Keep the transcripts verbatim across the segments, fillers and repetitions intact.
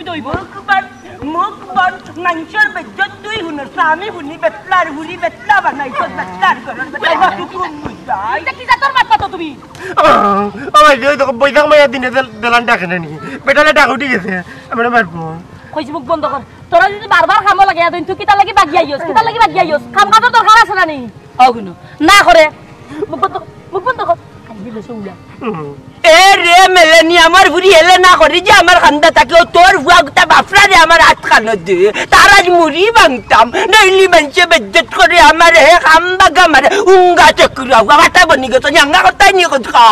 তুই মুখ বন্ধ, মুখ বন্ধ, মানষর বেইজ্জত তুই হুনস না, আমি হুনি বেতলার হুরি বেতলা বানাইছস, বেতলার ঘরর বেতলা, হুকুম বুঝাই। ইটা কি জাতর মাত মাতো তুমি? ও ভাই, ওই দেখো, বৈশাখ মাইয়া দিনে দেল-, দেলান ডাকে না নি? বেটারে ডাক উঠি গেছে, আমরা মারবো। কইছি মুখ বন্ধ কর। তোরা যদি বারবার কামো লাগে, তুই কিতার লাগি বাগি আইয়স? কিতার লাগি বাগি আইয়স? কাম কাজর দরকার আছে না নি? অগুনো না করে। মুখ বন্ধ, মুখ বন্ধ কর। খালি দিলে সৌলা। এ রে, মেলেনিয়ামর ফুরি হেলেনা করি যে আমার কান্দা থাকে, ও তোর ফুয়া গুতা বাফরা রে আমার আত কানো দে। তার আজ মুড়ি ভাঙতাম, নইলি মানষে বেইজ্জত করে আমার হে কাম বাগা মারে, উঙ্গা চকুরা, উঙ্গা ফাটা বনি গেছে, ন্যাঙ্গা কথাই নি কথা।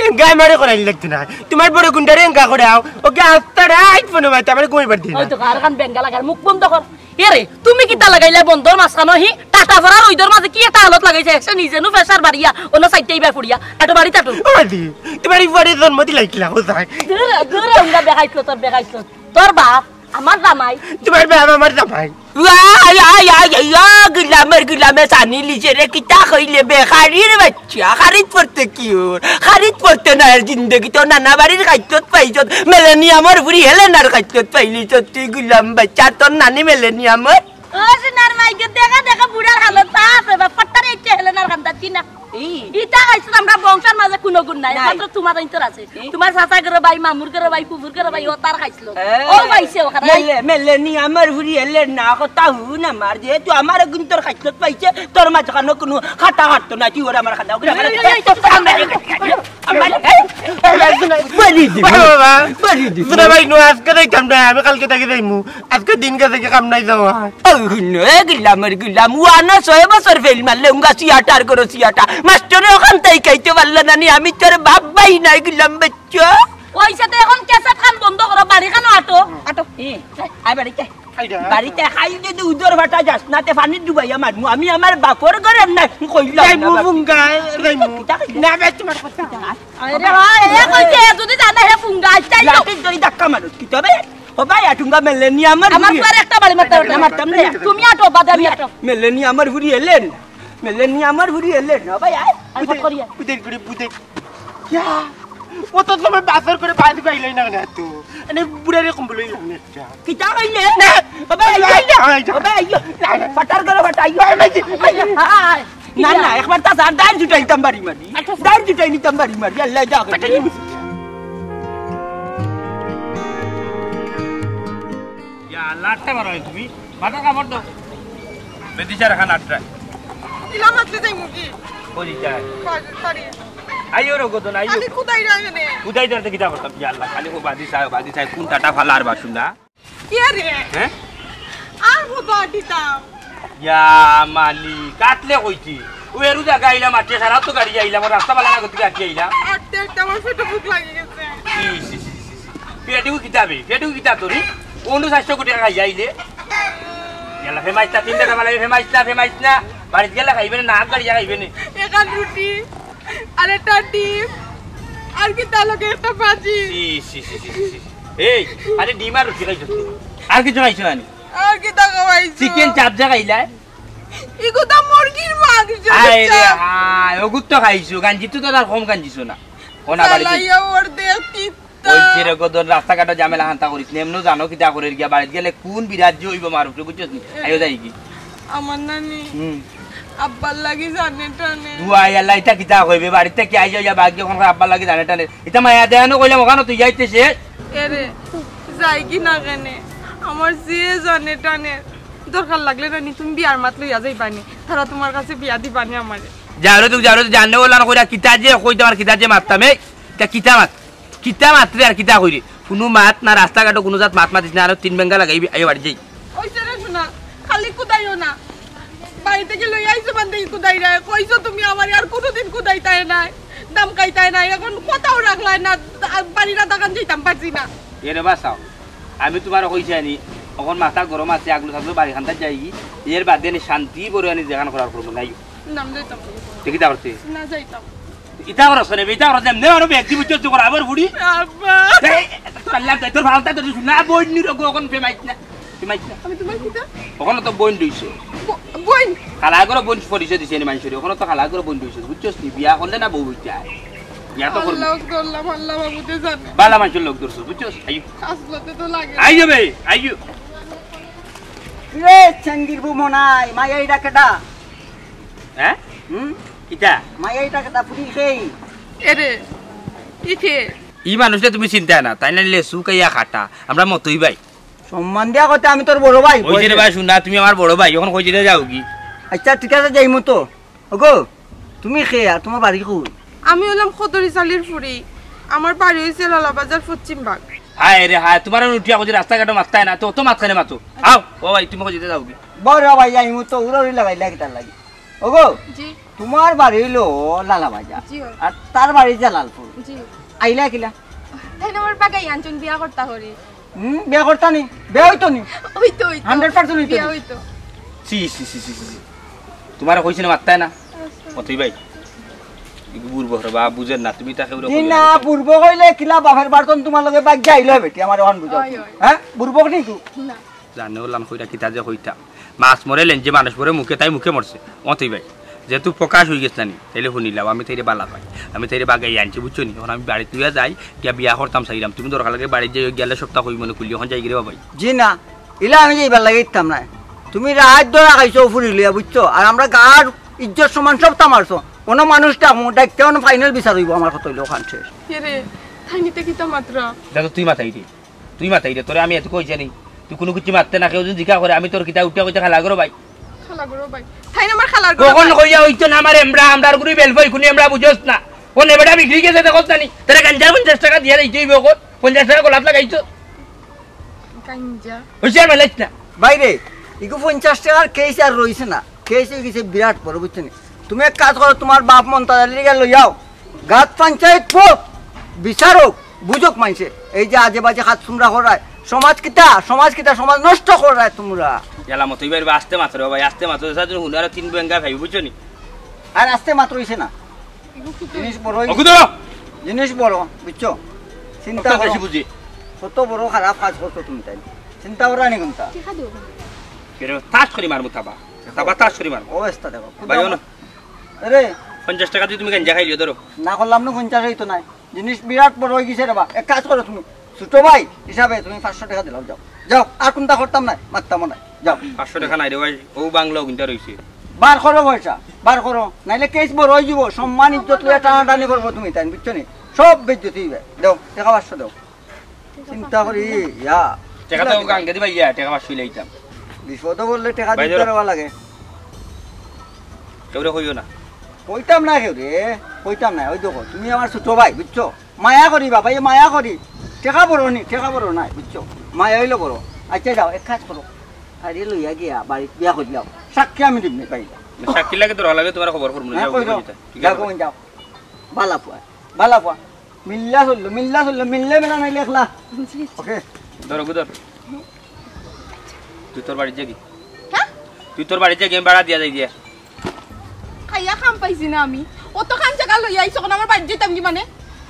এঙ্গা আমারে করাইল লাগতো না। তোমার বড় গুন্ডারে এঙ্গা করাও। ওকে আস্তা রাইত ফোন মারতে আমারে ঘুমাইবার দিন না। ওই তো কার কান বেঙ্গা লাগার, মুখ বন্ধ কর। এ রে, তুমি কিতা লাগাইলা বন্দর মাঝখানো হি? টাটা ফড়া রইদর মাঝে কি একটা হালত লাগাইছে? সে নিজে নু ফেশার বাড়িয়া, অন্য সাইডটাই বাই ফুড়িয়া। আটো বাড়িত আটো। ও দি, তোমার এই বাড়ির জন্ম দিলাই কিলা, ও যায়। দূর, দূর, উঙ্গা বেকাইছলো তোর, বেকাইছলো। তোর বাপ, আমার জামাই। তোমার বাপ আমার জামাই। ওয়া, আই, আই, আই, আই, ও গুলামের গুলামে সানি লিছে রে, কিতা কইলে বেকারির বাচ্চা, খারিত পড়তে কি ওর? খারিত পড়তে না এর জিন্দেগি, তোর নানা বাড়ির খাইছত পাইছত, মেলেনিয়ামর ফুরি হেলেনার খাইছত পাইলিছত, তুই গুলাম বাচ্চা, তোর নানি মেলেনিয়ামর। ও সোনার মাইকে দেখা দেখা বুড়ার হালত তা আছে, বাপ পাট্টারে ইচ্ছে হেলেনার কান্দাচ্ছি না। ই। ইটা খাইছো আমরা বংশর মাঝে কোনো গুণ নাই, ই। মাত্র তোমার অন্তর আছে। ই। তোমার চাচা গরো ভাই, মামুর গরো ভাই, ফুফুর গরো ভাই, ও তার খাইছিল। এ। ও পাইছে ওখানে। মেলে, মেলে নি আমার ফুরি এলে না, কথা হুন আমার, যেহেতু আমার গুণ তোর খাইছত পাইছে, তোর মাঝখানে কোনো খাতা কাটতো না, তুই ওরা আমার খাতা, ওরা আমার এই, এই, এই, তো, তো, আমার, এই, এই, এই, এই, বাড়ি দিবি। বাবা, বাবা। বাড়ি দিবি। শুনে ভাই, নু আজকে যাইতাম না, আমি কালকে থাকি যাইমু। আজকে দিন গেছে কি কাম নাই যাওয়া। ও হুনো, এ গুলাম, এ গুলাম, ওয়ানো ছয় বছর ফেল মারলে, উঙ্গা সিয়াটার করো সিয়াটা। মাস্টরে ওখান তাই খাইতে পারলো না নি, আমি তোর বাপ ভাই নাই গুলাম বাচ্চা। ওই সাথে এখন ক্যাসেট খান বন্ধ করো, বাড়ি খানো আটো। আটো। এ, আয় বাড়িতে। আইডা। বাড়িতে খাই যদি উদর ফাটা যাস না, তে পানি ডুবাইয়া মারমু। আমি আমার বাপর ঘরে নাই, কইলাম যাইমু না বাপ। বুঙ্গা, যাইমু। কিতা কইলে? না, বেশ তোমার কথা। আরে ভাই, এ কইছে, এ যদি জানে হে পুঙ্গা, আচ্ছা, এই তো। লাঠির দড়ি ধাক্কা মারো, কি তবে? ও ভাই, আটুঙ্গা মেলেনিয়ামর আমার ফুরি। তো আর একটা বাড়ি মারতে পারবে না। মারতাম না। তুমি আটো, বাদে আমি আটো। মেলেনিয়ামর ফুরি এলেন। মেলেনিয়ামর ফুরি এলেন। ও ভাই, আয়। আয়, বুঝে, ফট করিয়া। বুঝে, বুঝে, বুঝে। ইয়া, ও তো তোমার বাসর করে বাইরে বাইলাই না কেন এত? এনে বুড়ারে কম্বল হইলাম না একটা। কিতা কইলে? না। ও ভাই, আইও। না, না। ও ভাই, আইও। না, না। ফাটার ঘরে ফাটা, আইও। না, না। আয়। না, না, একবার তা যার দাঁড় জুটাইতাম বাড়ি মারি। আচ্ছা। দাঁড় জুটাই নিতাম বাড়ি মারি। আল্লাহ যা করে। ইয়া আল্লাহ, আটটা বারো হয় তুমি। মাথা কাপড় দাও। বেটি চার খান আটটা। ইলা মাতলে যাই মুখি। কই যায়? বাজার পারি। আইও রে গদন, আইও। আমি কুদাই যাই নে। কুদাই ধরতে কিতা করতাম? ইয়া আল্লাহ, খালি ও বাদি চায়, বাদি চায়, কোন টাটা ফালার বাসুন না? কে রে? হ্যাঁ? আর কত আটিতাম? ইয়া মালি, কাটলে কইছি। ও এরু জাগা আইলাম, আটকে সারা তো গাড়ি আইলাম, ও রাস্তা বালা না করতে আটকে আইলাম। আটতে আটতে আমার পেটে ভুক লাগি গেছে। ইস, ইস, ইস, ইস, ইস। পেটে কিতা বে? পেটে কিতা তোর? কোন স্বাস্থ্য কোটি খাই আইলে? ইয়ালা ফেমাইছ না, তিনটা কামালে ফেমাইছ না, ফেমাইছ না। বাড়িত গেলে খাইবে না, না গাড়ি খাইবে না। এখান রুটি, আর একটা ডিম, আর কিতা লগে একটা ভাজি। ইস, ইস, ইস, ইস, ইস। এই, আরে ডিম আর রুটি খাইছো তুই? আর কিছু খাইছো না নি? আর কিতা খাওয়াইছো? চিকেন চাপ যা খাইলায়? ইগু তো মুরগির মাংস। আয় রে, আয়, ওগুত তো খাইছো, গাঞ্জি তো তার কম গাঞ্জিছো না। কোনা বাড়িতে? চালাইয়া ওর দেখ কিতা। ওই ছেড়ে গদন রাস্তাঘাটে ঝামেলা হান্তা করিস না, এমনও জানো কিতা করে গিয়া বাড়িত গেলে কোন বিরাট যে হইব মার উপরে, বুঝছস নি? আইও যাই কি? আমার নানি। হুম। আব্বার লাগি জানে টানে। দুয়াই আল্লাহ, ইটা কিতা কইবে? বাড়িতে কি আইয়া ইয়া বাঘ যখন আব্বার লাগি জানে টানে। ইটা মায়া দেয়ানো কইলাম, ওখানে তুই যাইতে শেষ। এরে, যাই কি না কেনে? আমার যে জানে টানে। দরকার লাগলে নানি, তুমি বিয়ার মাত লইয়া যাইবানি। তারা তোমার কাছে বিয়া দিবানি আমারে। যাও রে, তুমি যাও রে, জানলে ওলা না কইরা কিতা যে কইতে আমার কিতা যে মারতাম, এই, ইটা কিতা মাত? কিতা মাতরে আর কিতা কইরে? কুনু মাত না, রাস্তাঘাটো কুনু জাত মাত মাতিস না, আরো তিন বেঙ্গা লাগাইবি, আইও বাড়ি যাই। ওই ছেড়ে শোনা, খালি কুদাইও না। বাড়ি থেকে লই আইছো বান্দে কুদাই রে, কইছো তুমি আমারে আর কোনোদিন কুদাইতায় নাই, দাম খাইতায় নাই, এখন কথাও রাখলায় না, আর বাড়ির আধাখান যাইতাম পারছি না। এরে বাসাও, আমি তোমার কইছি আনি, এখন মাথা গরম আছে, আগলো থাকলো বাড়ি খান্তা যাই, এর বাদে আনি শান্তি পরে আনি যেখান করার করবো নাই। নাম যাইতাম। তুই কিতা করতে? না যাইতাম। ইতা করছ না, ইতা করছ না, এমনে আরো ব্যাগ দিব, চুপ কর, আবার বুড়ি। আব্বা। এই, তোর আল্লাহ, তোর ভালো, তোর না, বইন নি রোগ, এখন ফেমাইছ না, ফেমাইছ না। আমি তোমার কিতা? ওখানে তো বইন রইছে। ব-, বইন? খালা করে বইন পরিচয় দিছে নি মানুষের, ওখানে তো খালা করে বইন রইছে, বুঝছস নি? বিয়া করলে না বউ হইতে হয়। ইয়া তো করবো। আল্লাহ ধরলাম, আল্লাহ মাবুদে জানে। বালা মানুষর লোক ধরছো, বুঝছো? আইও। আসলতে তো লাগে। আইও বে, আইও। রে, চেঙ্গির বউ মনাই, মায়া ইটা কেটা? হ্যাঁ? হুম? কিতা? মায়া ইটা কেটা, পুরি খেই? এরে, ইকে? ই মানুষটা তুমি চিনতায় না, তাই না? লেসু কাইয়া খাটা। আমরা মতই ভাই। সম্মান দিয়া কথা, আমি তোর বড় ভাই। ওই যে রে ভাই, শুনা, তুমি আমার বড় ভাই, এখন কই যেতে যাও কি? আচ্ছা, ঠিক আছে, যাইমু তো। ওগো, তুমি কে আর তোমার বাড়ি কই? আমি হইলাম খদরি চালির ফুরি। আমার বাড়ি হইছে লালাবাজার পশ্চিম ভাগ। হায় রে হায়, তোমার উঠিয়া কই রাস্তাঘাটে মাততায় না, তো অত মাত কেনে মাতো? আও, ও ভাই, তুমি কই যেতে যাও কি? বড় ভাই, যাইমু তো, উড়াউড়ি লাগাইলা কিতার লাগি? ওগো, জি। তোমার বাড়ি হইলো লালাবাজার, জি, হয়। আর তার বাড়ি জালালপুর। জি। আইলা কিলা? তাই না, আমার বাগাই আনছুন বিয়া করতা করি। হুম, বিয়া করতা নি? বিয়া হইতো নি? হইতো, হইতো। Hundred percent হইতো বিয়া নি? হইতো। ছি, ছি, ছি, ছি, ছি, ছি। তোমারে কইছি না মাততায় না? আচ্ছা। মতই ভাই। ইগু বুড়বক রে বা, বুঝের না, তুমি তাকে ওরকম জি না, বুড়বক হইলে কিলা বাপের বাড়তন তোমার লগে বাগ যাইলে বেটি, আমার অহন বুঝাও। হয়, হয়। হ্যাঁ? বুড়বক নি গু? না। জানে ওলান কইরা কিতা যে কইতা। মাছ মরে লেঞ্জে মানুষ মরে মুখে, তাই মুখে মরছে। মতই ভাই। যেহেতু প্রকাশ হই গেছে না নি, তাইলে শুনিলাম, আমি তাইরে বালা পাই। আমি তাইরে বাগাই আনছি, বুঝছো নি? এখন আমি বাড়িত লইয়া যাই, গিয়া বিয়া করতাম চাইরাম। তুমি দরকার লাগে বাড়িত যাই, গেলে সপ্তাহ কইব না খুলি, এখন যাই গিরে বাবাই। জি না, ইলা আমি যাইবার লাগে ইতাম না। তুমি রাত ধরা খাইছো ফুরি লইয়া, বুঝছো? আর আমরা গার ইজ্জত সম্মান সব তামারছো। কোনো মানুষ ডাকমু, ডাকতে কোনো ফাইনাল বিচার হইব আমার কথা হইলো ওখান শেষ। কে রে? তাই নিতে কিতা মাতরা? এটা তো তুই মাতাই রে। তুই মাতাই রে, তোরে আমি এত কইছি নি। তুই কোনো কিছু মাততে না, কেউ যদি জিকা করে, আমি তোর কিতা উঠিয়া কইতে খালা করো ভাই। খালা করো ভাই। তাই না আমার খালার ঘর কখন ভাই। কইয়া হইতো না আমার এমরা, আমরার গুরু বেলফই, কোনো এমরা বুঝোস না। ও নেবেটা বিক্রি গেছে দেখোস না নি? তারা গাঞ্জার পঞ্চাশ টাকা দিয়া দিতে হইবে কখন? পঞ্চাশ টাকা গোলাপ লাগাইছো? গাঞ্জা। হুঁশিয়ার মেলাইছ না। বাইরে, ইগু পঞ্চাশ টাকার কেস আর রইছে না। কেস হয়ে গেছে বিরাট বড়, বুঝছো নি? তুমি এক কাজ করো, তোমার বাপ মন্তাজ আলীর গিয়া লইয়াও। গাত পঞ্চায়েত হোক, বিচার হোক, বুঝুক মানষে। এই যে আজে বাজে কাজ তোমরা করায়, সমাজ কিতা, সমাজ কিতা, সমাজ নষ্ট করায় তোমরা। এলা মতো এবার আস্তে মাত্র ভাই, আস্তে মাত্র, এসার জন্য হুনারা তিন বেঙ্গা খাইবে, বুঝছো নি? আর আস্তে মাত্র হইছে না। জিনিস বড় হই-, ওকে ধরো। জিনিস বড়, বুঝছো? চিন্তা কত করো। বেশি বুঝি। কত বড় খারাপ কাজ করছো তুমি তাই। চিন্তা করা নি কোনটা? টেকা দেও। কেন? তাস করি মারমু তাবা। তাবা তাস করি মারমু। অবস্থা দেখো। ভাই, না। আরে। পঞ্চাশ টাকা দিয়ে তুমি গাঞ্জা খাইলিও, ধরো। না করলাম না, পঞ্চাশ হইতো নাই। জিনিস বিরাট বড় হয়ে গেছে রে বা। এক কাজ করো তুমি, ছোট ভাই হিসাবে তুমি পাঁচশো টাকা দিলাও, যাও। যাও, আর কোনটা করতাম না, মারতাম না। যাও। পাঁচশো টাকা নাই রে ভাই, ও বাংলা ওগুনটা রইছে। বার করো পয়সা, বার করো। নাইলে কেস বড় হয়ে যাব, সম্মান ইজ্জত লইয়া টানাটানি করবো তুমি তাই, বুঝছো নি? সব বেইজ্জতি হইবে। দাও, টাকা পাঁচশো দাও। চিন্তা করি, ইয়া। টাকা তো গাঙ্গে দিবা, ইয়া, টাকা পাঁচশো লইতাম। বিপদে বললে টাকা ভাই, দিতে ধরো। পারবা লাগে। কেউরে কইও না। কইতাম না কেউরে, কইতাম না। ওই দেখো, তুমি আমার ছোট ভাই, বুঝছো? মায়া করি বাবা, এ মায়া করি। টাকা বড় নি, টাকা বড় নাই, বুঝছো? মায়া হইলো বড়। আচ্ছা যাও, এক কাজ করো। আরে লইয়া গিয়া বাড়িত বিয়া করিলাও। সাক্ষী আমি দিমু পাইলা। সাক্ষী লাগে তো লাগে, তোমার খবর করবো না, হ্যাঁ, যাও, কই যাও। যাও, যাও। কই যাও। বালা পুয়া, বালা পুয়া। মিল্লা চললো, মিল্লা চললো, মিললে মেলা নাইলে একলা। ওকে। ধরো, ধর। তুই তোর বাড়িত যাবি। হ্যাঁ? তুই তোর বাড়িত যাবি, আমি ভাড়া দিয়া যাই দিয়া। খাইয়া কাম পাইছি না আমি। অত কাম জাগা লইয়া আইছো, কোন আমার বাড়িত যাইতাম কি মানে?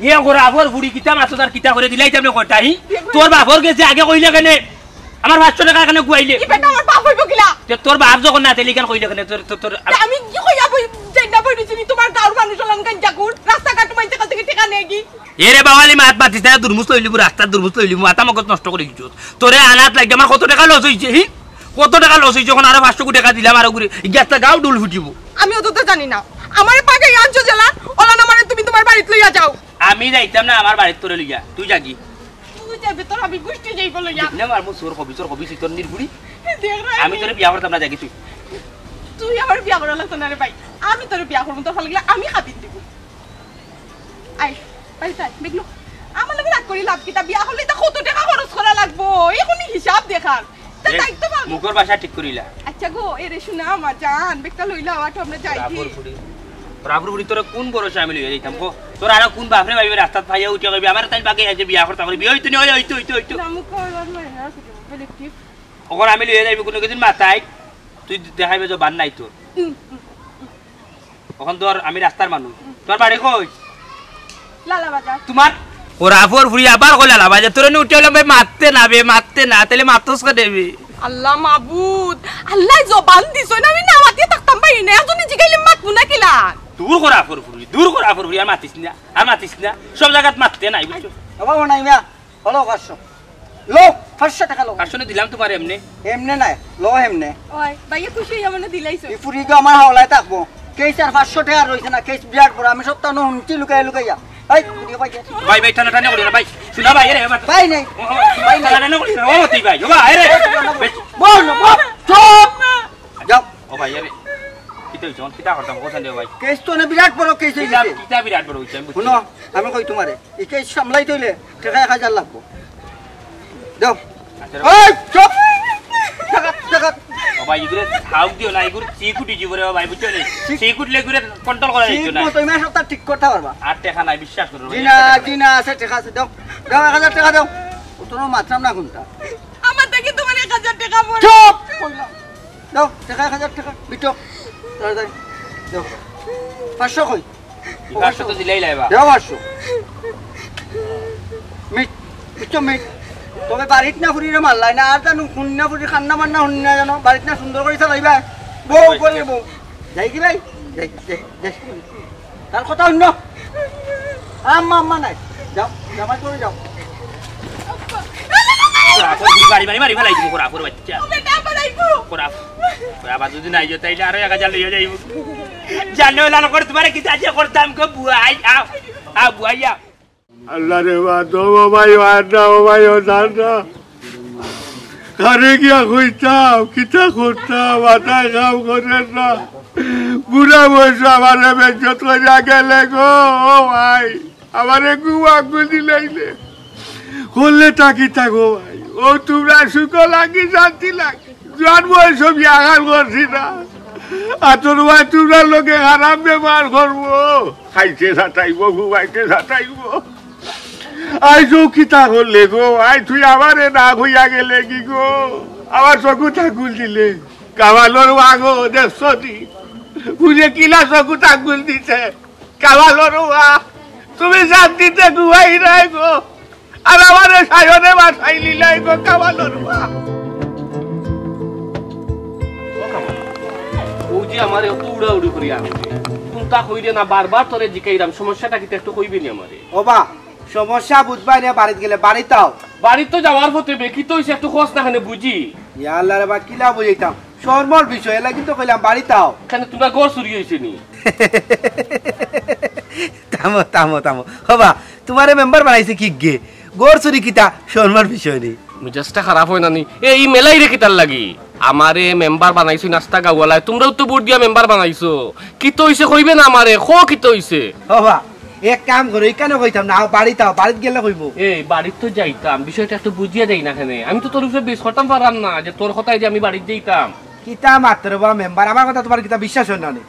এ ওর আবর বুড়ি কিতা মাছ তার কিতা করে দিলাই তেমনি কটাই। তোর বাপর গেছে আগে কইলে কেনে? আমার পাঁচশো টাকা এখানে গুয়াইলে। ই বেটা আমার বাপ হইব কিলা? তে তোর বাপ যখন না, তাইলে কেন কইলে কেনে? তোর, তোর, তোর, তে আমি কি কইয়া বই, যাই না বই দিছি, তোমার গাঁওর মানুষ হলাম গাঞ্জা কুর, রাস্তাঘাট মাইতে কাছে কি টেকা নেই কি? এরে বাওয়ালি মাত মাতিস না, দুরমুজ লইলিমু, রাস্তার দুরমুজ লইলিমু, মাথা মগজ নষ্ট করে দিছস। তোরে আনাত লাগে আমার কত টাকা লস হইছে, হি? কত টাকা লস হইছে, এখন আরো পাঁচশো কোটি টাকা দিলাম, আরো ঘুরে, গ্যাসটা গাও ডুল ফুটিব। আমি অত তো জানি না, আমারে পাগাই আনছো জেলা, ওলা না মানে তুমি তোমার বাড়িত লইয়া যাও। আমি যাইতাম না আমার বাড়িত তোরে লইয়া, তুই যাগি। তুই যাবে তোর আমি গুষ্টি যাইব লইয়া। না, আমার মুখ চোর কবি, চোর কবি, তুই তোর নির্গুড়ি। দেখ না আমি আমি। তোরে বিয়া করতাম না, যাগি তুই। তুই আমার বিয়া করা লাগতো না রে ভাই, আমি তোরে বিয়া করবো, তোর ভালো লাগলে আমি খাদিন দিব। আই, বাড়িত আই, দেখলো? আমার লগে রাগ করি লাভ কিতা? বিয়া করলে তো কত টাকা খরচ করা লাগবো, এখনই হিসাব দেখার। তা এই দায়িত্ব পাবো। মুখর ভাষা ঠিক করিলা। আচ্ছা গো, এরে শোনা আমার জান, বেগটা লইলা, আটো আমরা যাই কি? রাবর ফুড়ি। রাবর ফুড়ি, তোরা কোন ভরসা আমি লইয়া যাইতাম গো? তোর আর কোন বাপরে ভাইবে রাস্তাত পাইয়া উঠে কইবি, আমার তাই বাকি আছে বিয়া করতে করি, বিয়া হইতো নি, হইতো, হইতো, হইতো। না, মুখ কই বার মারে না, শুধু বলে কি? ওখানে আমি লইয়া যাইবি কোনো কিছু মাথায়, তুই দেখাইবে যে বান নাই তোর। হুম, হুম। অখন ধর আমি রাস্তার মানুষ। তোমার বাড়ি কই? লালাবাজার। তোমার ওরা ফোর ফুরি আবার কই লালাবাজার? তোরে নি উঠে হলাম ভাই মারতে না বে, মারতে না, তাহলে মারতস কে দেবে? আল্লাহ মাবুদ, আল্লাহ জবান দিছইন, আমি না মাতিয়ে থাকতাম পারি না। এখন জিগাইলে মাতবো না কিলা? দূর করা ফরফুরি, দূর করা ফরফুরি, আর মাতিস না, আর মাতিস না। সব জাগাত মাততে নাই, বুঝছো? বাবা, ও নাই মিয়া, হলো পাঁচশো। লো, পাঁচশো টেকা লো। পাঁচশো নি দিলাম তুমারে এমনে। এমনে নায়, লো এমনে। ওই, ভাইয়ে খুশি অইয়া মনে দিলাইছো। ই ফুরি তো আমার হাওলায় থাকবো। কেস আর পাঁচশো টেকা রইছে না, কেস বিরাট বড়। আমি সবতা হুনছি লুকাইয়া লুকাইয়া। এই, ভিডিও পাই গেছে। ভাই, ভাই, টানাটানি করিও না, ভাই। শুনা, ভাই, এরে, ভাই। ভাই নাই। ও, ও, ভাই নাই। টানাটানি করিও না, ও, তুই ভাই, ও, ভাই, এরে। বল না, বল। চুপ। যাও। ও ভাই, এরে। কিতা অইছে? কিতা করতাম, কোথায় দেও, ভাই? কেস তো না বিরাট বড় কেস অই কিতা, গেছে। কিতা বিরাট বড় অইছে, আমি বুঝছি হুনো, না। আমি কই তুমারে, ই কেস সামলাইতে অইলে টেকা এক হাজার লাগবো। দেও। আচ্ছা, এই, চুপ! টেকা, টেকা। ও ভাই, ইগুরে হাউক দিও না, ইগুরে চিকুটি জীবরে, ও ভাই, বুঝছো নি? চিক- চিকুটলে ইগুরে কন্ট্রোল করা যাইতো না। মতো ইমা সবতা ঠিক করতা পারবা। আর টেকা নাই, বিশ্বাস করো, জি ভাই, না, আর টেকা জি নাই। না, আছে, টেকা আছে, দেও। দেও, এক হাজার টেকা দেও। অত মাতরাম না কুনতা। আমার থাকি তুমার এক হাজার টেকা পড়ে। চুপ! কইলাম। দেও, টেকা এক হাজার টেকা, বিটো। তাড়াতাড়ি। দেও। পাঁচশো কই? ই পাঁচশো তো দিলাই লাইবা। দেও পাঁচশো। মিট, বুঝছো মিট? তবে বাড়িত না ফুরিরে মারলাই না, আর জানো হুন্না ফুরি, খান্না মান্না হুন্না জানো, বাড়িত না সুন্দর করি চালাইবা। বউ ওই। করে বউ। যাই কি ভাই? যাই, যাই, যাই। তার কথা অইন্য। আম্মা, আম্মা নাই। যাও, জামাই করে যাও। বাড়ি, বাড়ি, বাড়ি, বাড়ি, বাড়ি, বাড়ি, বাড়ি, বাড়ি। ও বেটা, আবার আইবো। করা, করা, আবার যদি নাই যায়, তাইলে আরো এক হাজার লইয়া যাইবো। জানো, লাল করে তুমারে কিতা যে করতাম গো, বুয়াই, আও, আও, বুয়াই, আও। আল্লাহ রে বা, দো ও ভাই, ও আর না, ও ভাই, ও জান না। কারে গিয়া কইতাম, কিতা করতাম, মাথায় কাম করে না। বুড়া বয়সে আমারে বেইজ্জত করিয়া গেলে গো, ও ভাই। আমারে গু আঙ্গুল দিলাইলে। করলে তা কিতা গো ভাই? ও তুমরা সুখ লাগি শান্তি লাগি। জন্ম হয়ে সব আঘাত করছি না। আর তোর ভাই তুমরার লগে খারাপ ব্যবহার করবো। খাইতে সাতাইবো, ঘুমাইতে সাতাইবো। আই চোখ কিতা করলে গো? আই তুই আমারে না কইয়া গেলে কি গো? আমার চকুত আঙ্গুল দিলে। কামালর ওয়া গো, দেখছো নি? বুঝে কিলা চকুত আঙ্গুল দিছে। কামালর ওয়া, তুমি শান্তিতে ঘুমাই নাই গো। আর আমারে সায়নে বাসাই লিলাই গো, কামালর ওয়া। ও যে আমারে অত উড়াউড়ি করিয়া আনছে, কুনতা কইরে না, বারবার তোরে জিকাইরাম, সমস্যাটা কিতা একটু কইবে নি আমারে? ও বা, সমস্যা বুঝবায় নে বাড়িত গেলে, বাড়িত আও। বাড়িত তো যাওয়ার পথে বে, কিতা অইছে একটু কস না কেনে বুঝি। ইয়া আল্লাহ রে বা, কিলা বুঝাইতাম? শরমর বিষয়, এলা কিন্তু কইলাম বাড়িত আও। কেনে তুমরার ঘর চুরি অইছে নি? থামো, থামো, থামো। ও বা, তুমারে মেম্বার বানাইছে কিগে? ঘর চুরি কিতা শরমর বিষয় নি? মিজাজটা খারাপ অয় না নি? এ, ই মেলাইরে কিতার লাগি? আমারে মেম্বার বানাইছো নাস্তা গাওয়ালায়, তুমরাউ তো ভোট দিয়া মেম্বার বানাইছো। কিতা অইছে কইবে না আমারে, কও কিতা অইছে? ও বা, এক কাম করো, ইখানো কইতাম না, আও বাড়িত আও, বাড়িত গেলে কইমু। এ, বাড়িত তো যাইতাম, বিষয়টা একটু বুঝিয়া যাই না কেনে। আমি তো তোর উপরে বেশ করতাম পারলাম না যে তোর কথায় যে আমি বাড়িত যাইতাম। কিতা মাতরে বা মেম্বার, আমার কথা তুমার কিতা বিশ্বাস অয় না নি?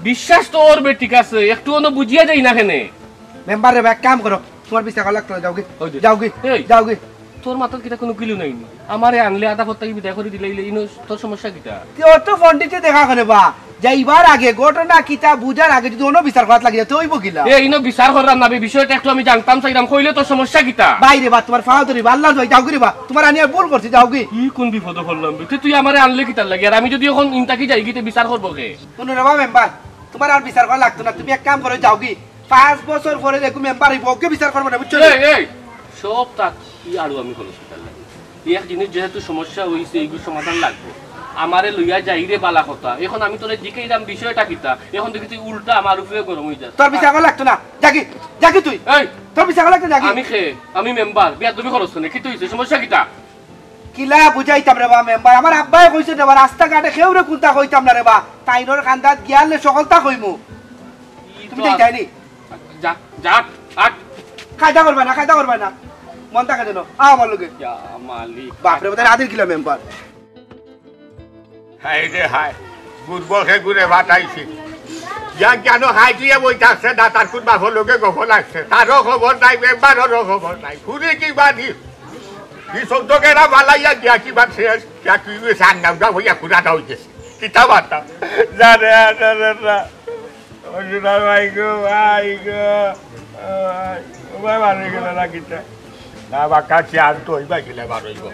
বিশ্বাস তো অর বে, ঠিক আছে, একটু অনো বুঝিয়া যাই না কেনে। মেম্বার রে বা, এক কাম করো, তুমার বিচার করা লাগতো না, যাওগি, ওই যে। যাওগি, এই। যাওগি। তোর মাথাত কিতা কুনু কিলু নাই নি? আমারে আনলে আধা পথ থাকি বিদায় করি দিলে, ইলে ইনো তোর সমস্যা কিতা? তে অত পণ্ডিতে দেখা করে বা, যাইবার আগে, ঘটনা কিতা বুঝার আগে যদি অন্য বিচার করাত লাগি যায়, তে অইবো কিলা? এ, ইনো বিচার করলাম না বে, বিষয়টা একটু আমি জানতাম চাইলাম, কইলে তোর সমস্যা কিতা? বাইরে বা, তুমার ফাও ধরি বা, আল্লাহর ভাই, যাওগি রে বা, তুমার আনিয়া ভুল করছি, যাওগি। ই কুন বিপদো পড়লাম বে? তে তুই আমারে আনলে কিতার লাগি? আর আমি যদি অখন ইন থাকি যাইগি, তে বিচার করবো কে? হুনো রে বা মেম্বার, তুমার আর বিচার করা লাগতো না, তুমি এক কাম করো, যাওগি। পাঁচ বছর পরে দেখো মেম্বার অইবো, অগে বিচার করবো না, বুঝছো নি? এই, এই, সব তার ই আরো আমি খরচ করতাম লাগে। ই এক জিনিস যেহেতু সমস্যা অইছে, এইগুর সমাধান লাগবো। আমারে লইয়া যাইরে বালা কথা। অখন আমি তোরে জিকাইলাম বিষয়টা কিতা, অখন দেখি তুই উল্টা আমার উপরে গরম অই যাস। তোর বিচার করা লাগতো না, যাগি, যাগি তুই। এই, তোর বিচার করা লাগতো না, যাগি। আমি খে, আমি মেম্বার, বেয়াদবি খরচ করে, কিতা অইছে, সমস্যা কিতা? কিলা বুঝাইতাম রে বা মেম্বার, আমার আব্বায় কইছে রে বা, রাস্তাঘাটে কেউরে কুনতা কইতাম না রে বা, তাইনর কান্দাত গিয়ালে সকলতা কইমু। তুমি তো যাইতায় নি? যা, যা, আট। কায়দা করবায় না, কায়দা করবায় না। মন থাকে যেন। আও আমার লগে। ইয়া মালিক। বাপরে, বোধহয় আদিল কিলা মেম্বার। হায় রে হায়, বুরবকে ঘুরে ফাটাইছে। ইয়া কেনে হায় দিয়া বই থাকছে না, তার কুন বাপর লগে গফ লাগছে। তারও খবর নাই, মেম্বাররও খবর নাই। ফুরি কি বাদি? ই চৌদ্দ গেরা বালাইয়া গিয়া কি বাদ শেষ? কিয়া কি অইছে? আর নাম না হইয়া ফুরাটা অই গেছে। কিতা বার্তা? জানে, জানে না। ও সোনা ভাই গো, ভাই গো, ও ভাই, ও ভাই, ভালো গেল না কিতা? না, বাক্কা চেয়ার তো ওই ভাই গেলে বার হইব।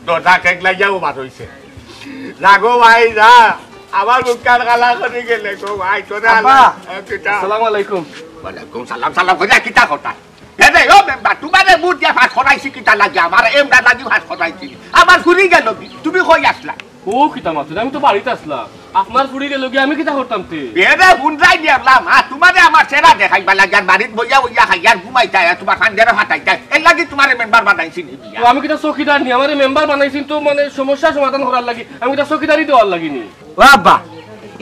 দরজা কেক লাগিয়াও বার হইছে। না গো ভাই, না। আমার মুখটা কালা করে গেলে গো ভাই, তোরা আব্বা। আল্লাহ, এ, কিতা? আসসালামু আলাইকুম। ওয়ালাইকুম সালাম, সালাম করে কিতা কথা? এ রে, ও মেম্বার, তোমারে ভোট দিয়া পাস করাইছি কিতা লাগি? আমার এমডা লাগি পাস করাইছি। আমার ফুরি গেল কি? তুমি কই আছলা? ও কিতা মাতুন, আমি তো বাড়িত আছলাম। আপনার ফুরি গেল কি, আমি কিতা করতাম তে? এ রে, হুনরাই দেখলাম, আর তোমারে আমার চেহারা দেখাইবার লাগি, আর বাড়িত বইয়া বইয়া খাইয়া আর ঘুমাইতায়, আর তোমার খান্দারে ফাটাইতায়। এর লাগি তোমারে মেম্বার বানাইছি নি বিয়া। তো আমি কিতা চকিদার নি? আমারে মেম্বার বানাইছইন তো মানে সমস্যা সমাধান করার লাগি। আমি কিতা চকিদারি দেওয়ার লাগি নি? ও আব্বা,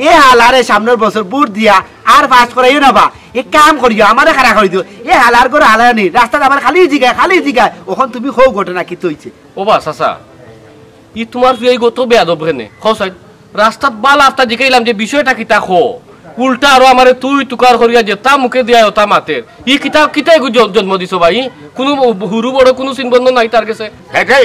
এ হালারে সামনের বছর ভোট দিয়া আর পাস করাইও না বা। এক কাম করিও, আমারে খাড়া করি দিও। এ হালার ঘর হালা নি, রাস্তাত আমার খালি জিগায়, খালি জিগায়। অখন তুমি কও ঘটনা কিতা অইছে? ও বা চাচা, ই তোমার ফুয়াই গত বেয়াদব কেনে? কও চাই, রাস্তাত বালা আস্তা জিকাইলাম যে বিষয়টা কিতা কও। উল্টা আরো আমারে তুই তুকার করিয়া যেতা মুখে দিয়া ওতা মাতের। ই কিতা, কিতা এগু জ-, জন্ম দিছো ভাই? কুনু হুরু বড় কুনু চিনবন্ধ নাই তার গেছে। হে রে,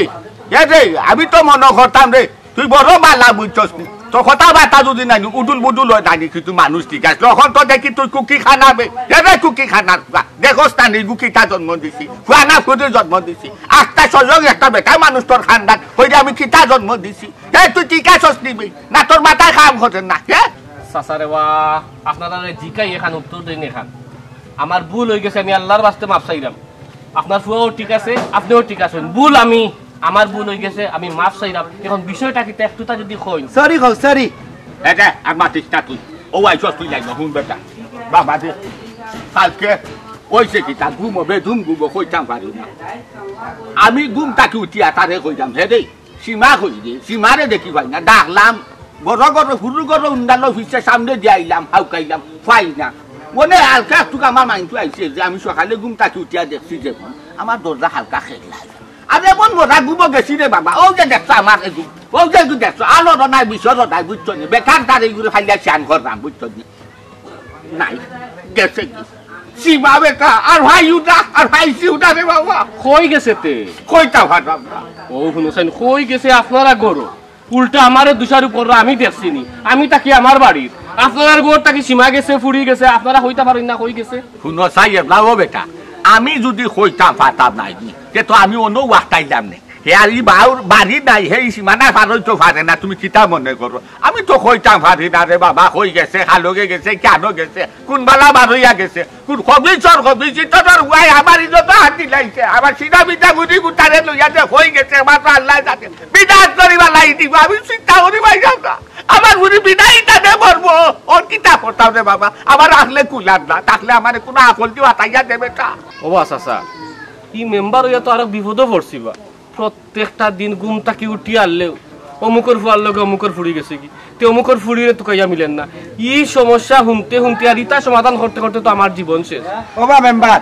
হে রে, আমি তো মনো করতাম রে, তুই বড় বালা বুঝছস নি। তোর কথাবার্তা যদি নানি উডুল বুডুল অয় নানি কিছু মানুষ ঠিক আছে। অখন তো দেখি তুই কুকি খানা বে, হে রে কুকি খানার ফুয়া। দেখোস না নি গু কিতা জন্ম দিছি, ফুয়া না ফুরি জন্ম দিছি। আস্তা স্বয়ং একটা বেটা মানুষ তোর খান্দাত, কইরে আমি কিতা জন্ম দিছি। হে, তুই ঠিক আছস নি বে? না তোর মাথায় কাম করে না, হে? চাচা রে বা, আপনারারে জিকাই এখান উত্তর দেইন এখান। আমার ভুল অই গেছে, আমি আল্লার ওয়াস্তে মাফ চাইরাম। আপনার ফুয়াও ঠিক আছে, আপনেও ঠিক আছইন। ভুল আমি, আমার ভুল অই গেছে, আমি মাফ চাইরাম। অখন বিষয়টা কিতা একটুতা যদি কইন। সরি কও, সরি। এ দে, আর মাতিস না তুই। ও আইছস তুই যাই না, হুন বেটা। বাবা রে, কালকে অইছে কিতা, ঘুমো বেধুম ঘুমো কইতাম পারি না। আমি ঘুম থাকি উঠিয়া তারে কইরাম, হে রে, সীমা কই রে? সীমারে দেখি পাই না। ডাকলাম, ঘরো ঘরো, হুরু ঘরো উন্ডালো ফিরছে, সামনে দিয়া আইলাম, হাউকাইলাম, পাই না। মনে হালকা একটুক আমার মাইন্ডো আইছে যে আমি সকালে ঘুম থাকি উঠিয়া দেখছি যে আমার দরজা হালকা খেলা। আর এমন মজা ঘুমো গেছি রে বাবা, অউ যে দেখছো আমার এগু, অউ যে এগু দেখছো, আলোরও নাই, বিষরও নাই, বুঝছো নি? বেকার তার এগুরে ফালিয়া শিয়ান করলাম, বুঝছো নি? নাই, গেছে কি? সীমা বেটা, আর ভাই উঠা, আর ভাই সি উঠা রে বাবা। কই গেছে তে? কইতা পারলাম না। ও হুনো চাইন, কই গেছে আপনারা ঘরো? উল্টা আমারে দোষারোপ কররা, আমি দেখছি নি। আমি থাকি আমার বাড়িত। আপনারার ঘর থাকি সীমা গেছে, ফুরি গেছে, আপনারা কইতা পারইন না কই গেছে? হুনো চাই এবলা ও বেটা, আমি যদি কইতাম পারতাম নায় নি, তে তো আমি অনো ওয়াক্তাইলাম নে। হে আর ই বাউর বাড়ি নাই, হে ই সীমানা পার অইতো পারে না, তুমি কিতা মনে করো? আমি তো কইতাম পারি না রে বাবা, কই গেছে, কার লগে গেছে, কেনে গেছে, কুনবালা বার অইয়া গেছে, কুন কবিছর কবিছি তোর ওয়াই আমার ইজ্জত হাত দিলাইছে, আমার সিধা বিধা গুড়ি গুটারে লইয়া যে কই গেছে, আমার তো আল্লায় জানে। বিদায় করি বালাই দিব, আমি চিন্তা করি পাইলাম না। আমার গুড়ি বিদায় ইটা দে মরবো, ওর কিতা করতাম রে বাবা, আমার আখলে কুলার না, থাকলে আমার কুনু আকল দি আতাইয়া দেবে তা। ও বা চাচা, ই মেম্বার অইয়া তো আরো বিপদো পড়ছি বা। প্রত্যেকটা দিন ঘুম থাকি উঠি আরলেউ অমুকর ফুয়ার লগে অমুকর ফুরি গেছে কি, তে অমুকর ফুরিরে তুকাইয়া মিলের না। ই সমস্যা হুনতে হুনতে আর ইতা সমাধান করতে করতে তো আমার জীবন শেষ। ও বা মেম্বার,